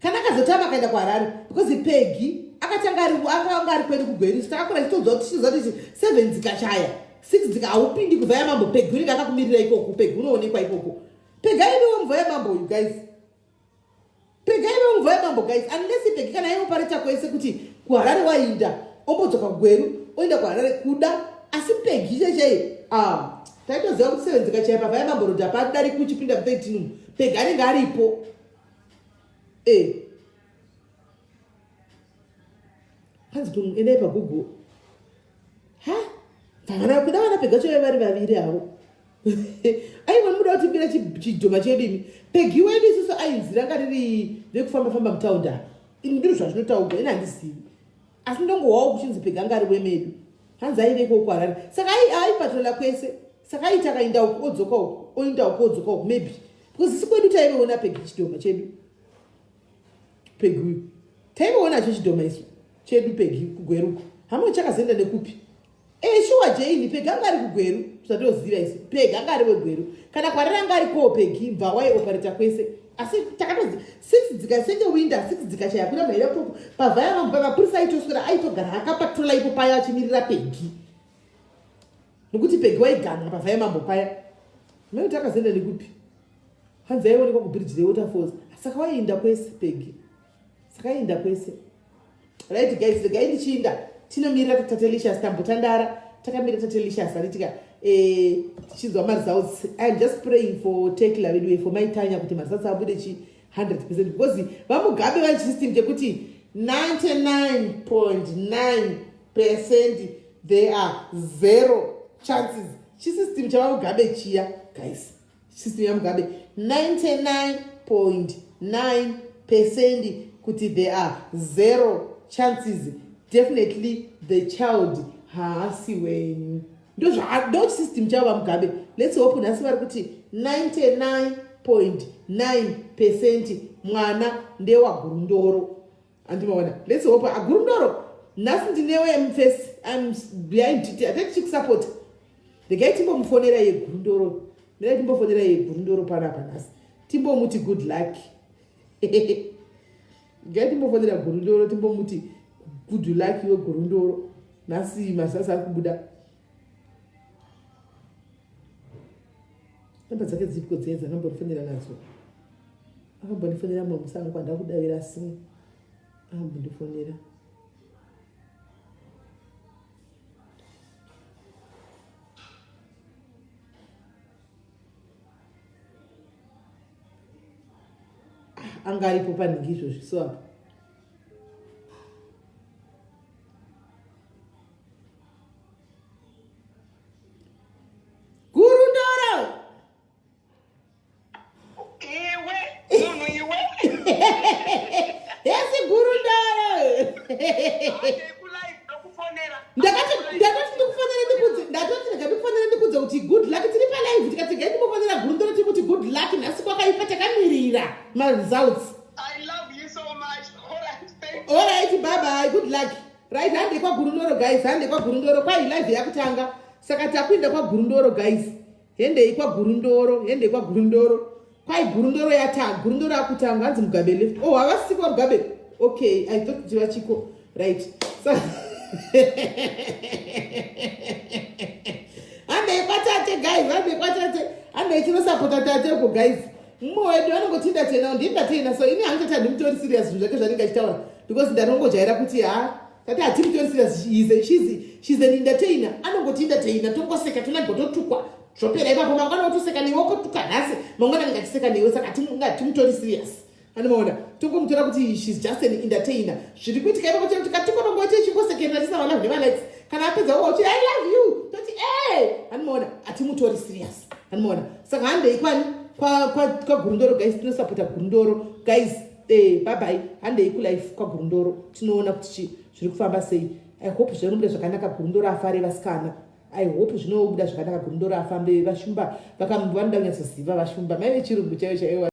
Kana akazotama akaenda kuHarare because Peggy akatanga ari akanga ari kwedu kugweru isu takakura tichitonzwa kuti tichiziva kuti 7 dzikachaya 6 dzika haupindi kubva yamambo Peggy unenge akakumirira ikoko Peggy unoonekwa ikoko. Peggy aivewo mvura yamambo you guys. Pega ive mumvura yamambo guys unless Pegi kana aiopareta kwese kuti kuHarare wainda ombodzoka kuGweru oenda kuHarare kuda asi Pegi chaichai ah taitoziva kuti sevenzeka chai pavaya mambo road hapadari kuchipinda mu 13 umu Pegi anenge aripo eh hanzi endai paGoogle ha vana kuda vana pega chaive vari vaviri havo aiwa muda kutimbira chidhoma chedu imi pegi wedu isusu ainzi ranga riri rekufamba famba mutaundi apa ini ndiro zvazvinotaurwa ini handizivi asi ndongowawo kuchinzi pegi anga ari wemedu hanzi aive ikoko kuharare saka aipatrola kwese saka aiti akainda uku odzoka uku oinda uku odzoka uku maybe because isi kwedu taiveona pegi chidhoma chedu pegi uyu taiveonacho chidhoma isu chedu pegi kugweruko hamwe chakazoenda nekupi Eh, shuwa Jane, Pegi anga ari kuGweru, zvatoziva isu. Pegi anga ari weGweru. Kana kwarari anga ari koo Pegi, mbva wai operate kwese. Asi takatozi 6 dzika senge winda, 6 dzika chaya kuda maira popo. Pavaya vangu pamapurisa aitoswera aitogara akapatrola ipo paya achimirira Pegi. Nokuti Pegi waiganwa pavaya mambo paya. Mai kuti akazoenda nekupi? Hanzi aionekwa kubridge rewaterfalls. Saka waienda kwese Pegi. Saka aienda kwese. Right guys, regai ndichiinda tinomirira Tatelicious tambotandara takamira Tatelicious anditika eh tichinzwa maresults. I'm just praying for Tekla vedu for my Tanya kuti maresults abude chi 100% because vaMugabe vane system chekuti 99.9% there are zero chances. Chisystem chavaMugabe chiya guys. System yaMugabe 99.9 percent kuti there are zero chances definitely the child haasi wenyu ndo system chavo vamugabe let's hope nhasi vari kuti 99.9 99.9 percent mwana ndewagurundoro andimaona let's hope agurundoro nhasi ndinewe mfesi im behind atati tichikusapota regai timbomufonera yegurundoro regai timbofonera yegurundoro panapa nhasi timbomuti good luck Regai timbofonera gurundoro timbomuti good luck iwe gurundoro nhasi masasi ari kubuda namba dzake dzipiko dziye dzakambondifonera nadzo akambondifonera mumwe musango kwandakudavira asi akambondifonera anga aripo panhingi izvozvi so apa gurundoro iwe munhu iwe hesi gurundoro ndakati ndakati ndikufonere ndikudze ndatoti ndega ndikufonere ndikudze kuti good luck tiri palive tikati gai ndimbofonera gurundoro tiri kuti good luck nhasi kwakaipa takamirira maresults alright bye bye good luck right hande kwagurundoro guys hande kwagurundoro kwai live yakutanga saka takuinda kwagurundoro guys hendei kwagurundoro hendei kwagurundoro kwai gurundoro yata gurundoro akutanga hanzi mugabe left oh havasiko vamugabe okay i thought kuti vachiko right so handei kwatate guys handei kwatate handei tinosapota tate uko guys mumwe wedu anongoti ndatena ndini ndatena so ini hangu tati handimutori serious zvinhu zvake zvanenge achitaura because ndanongojaira kuti ha tati hatimutori serious she's an entertainer anongoti entertainer tongoseka tonabva totukwa zvopera ipapo mangwana otoseka newe okotuka nhasi mangwana anenge achiseka newe saka hatimutori serious anomaona tongomutora kuti shes just an entertainer zviri kuitika ipapo chero tikatukwa panguva tichingosekerera tisina valove nevalikes kana apedza uwa uchiti i love you toti e anomaona hatimutori serious anomaona saka handei kwani kwagurundoro guys tinosapota gurundoro guys eh, bye bye handei kulife kwagurundoro tinoona kuti chi zviri kufamba sei i hope zvinobuda zvakanaka gurundoro afare vasikana i hope zvinobuda zvakanaka gurundoro afambe vashumba vanoda kunyatsoziva vashumba mai vechirungu chaivo chaivo.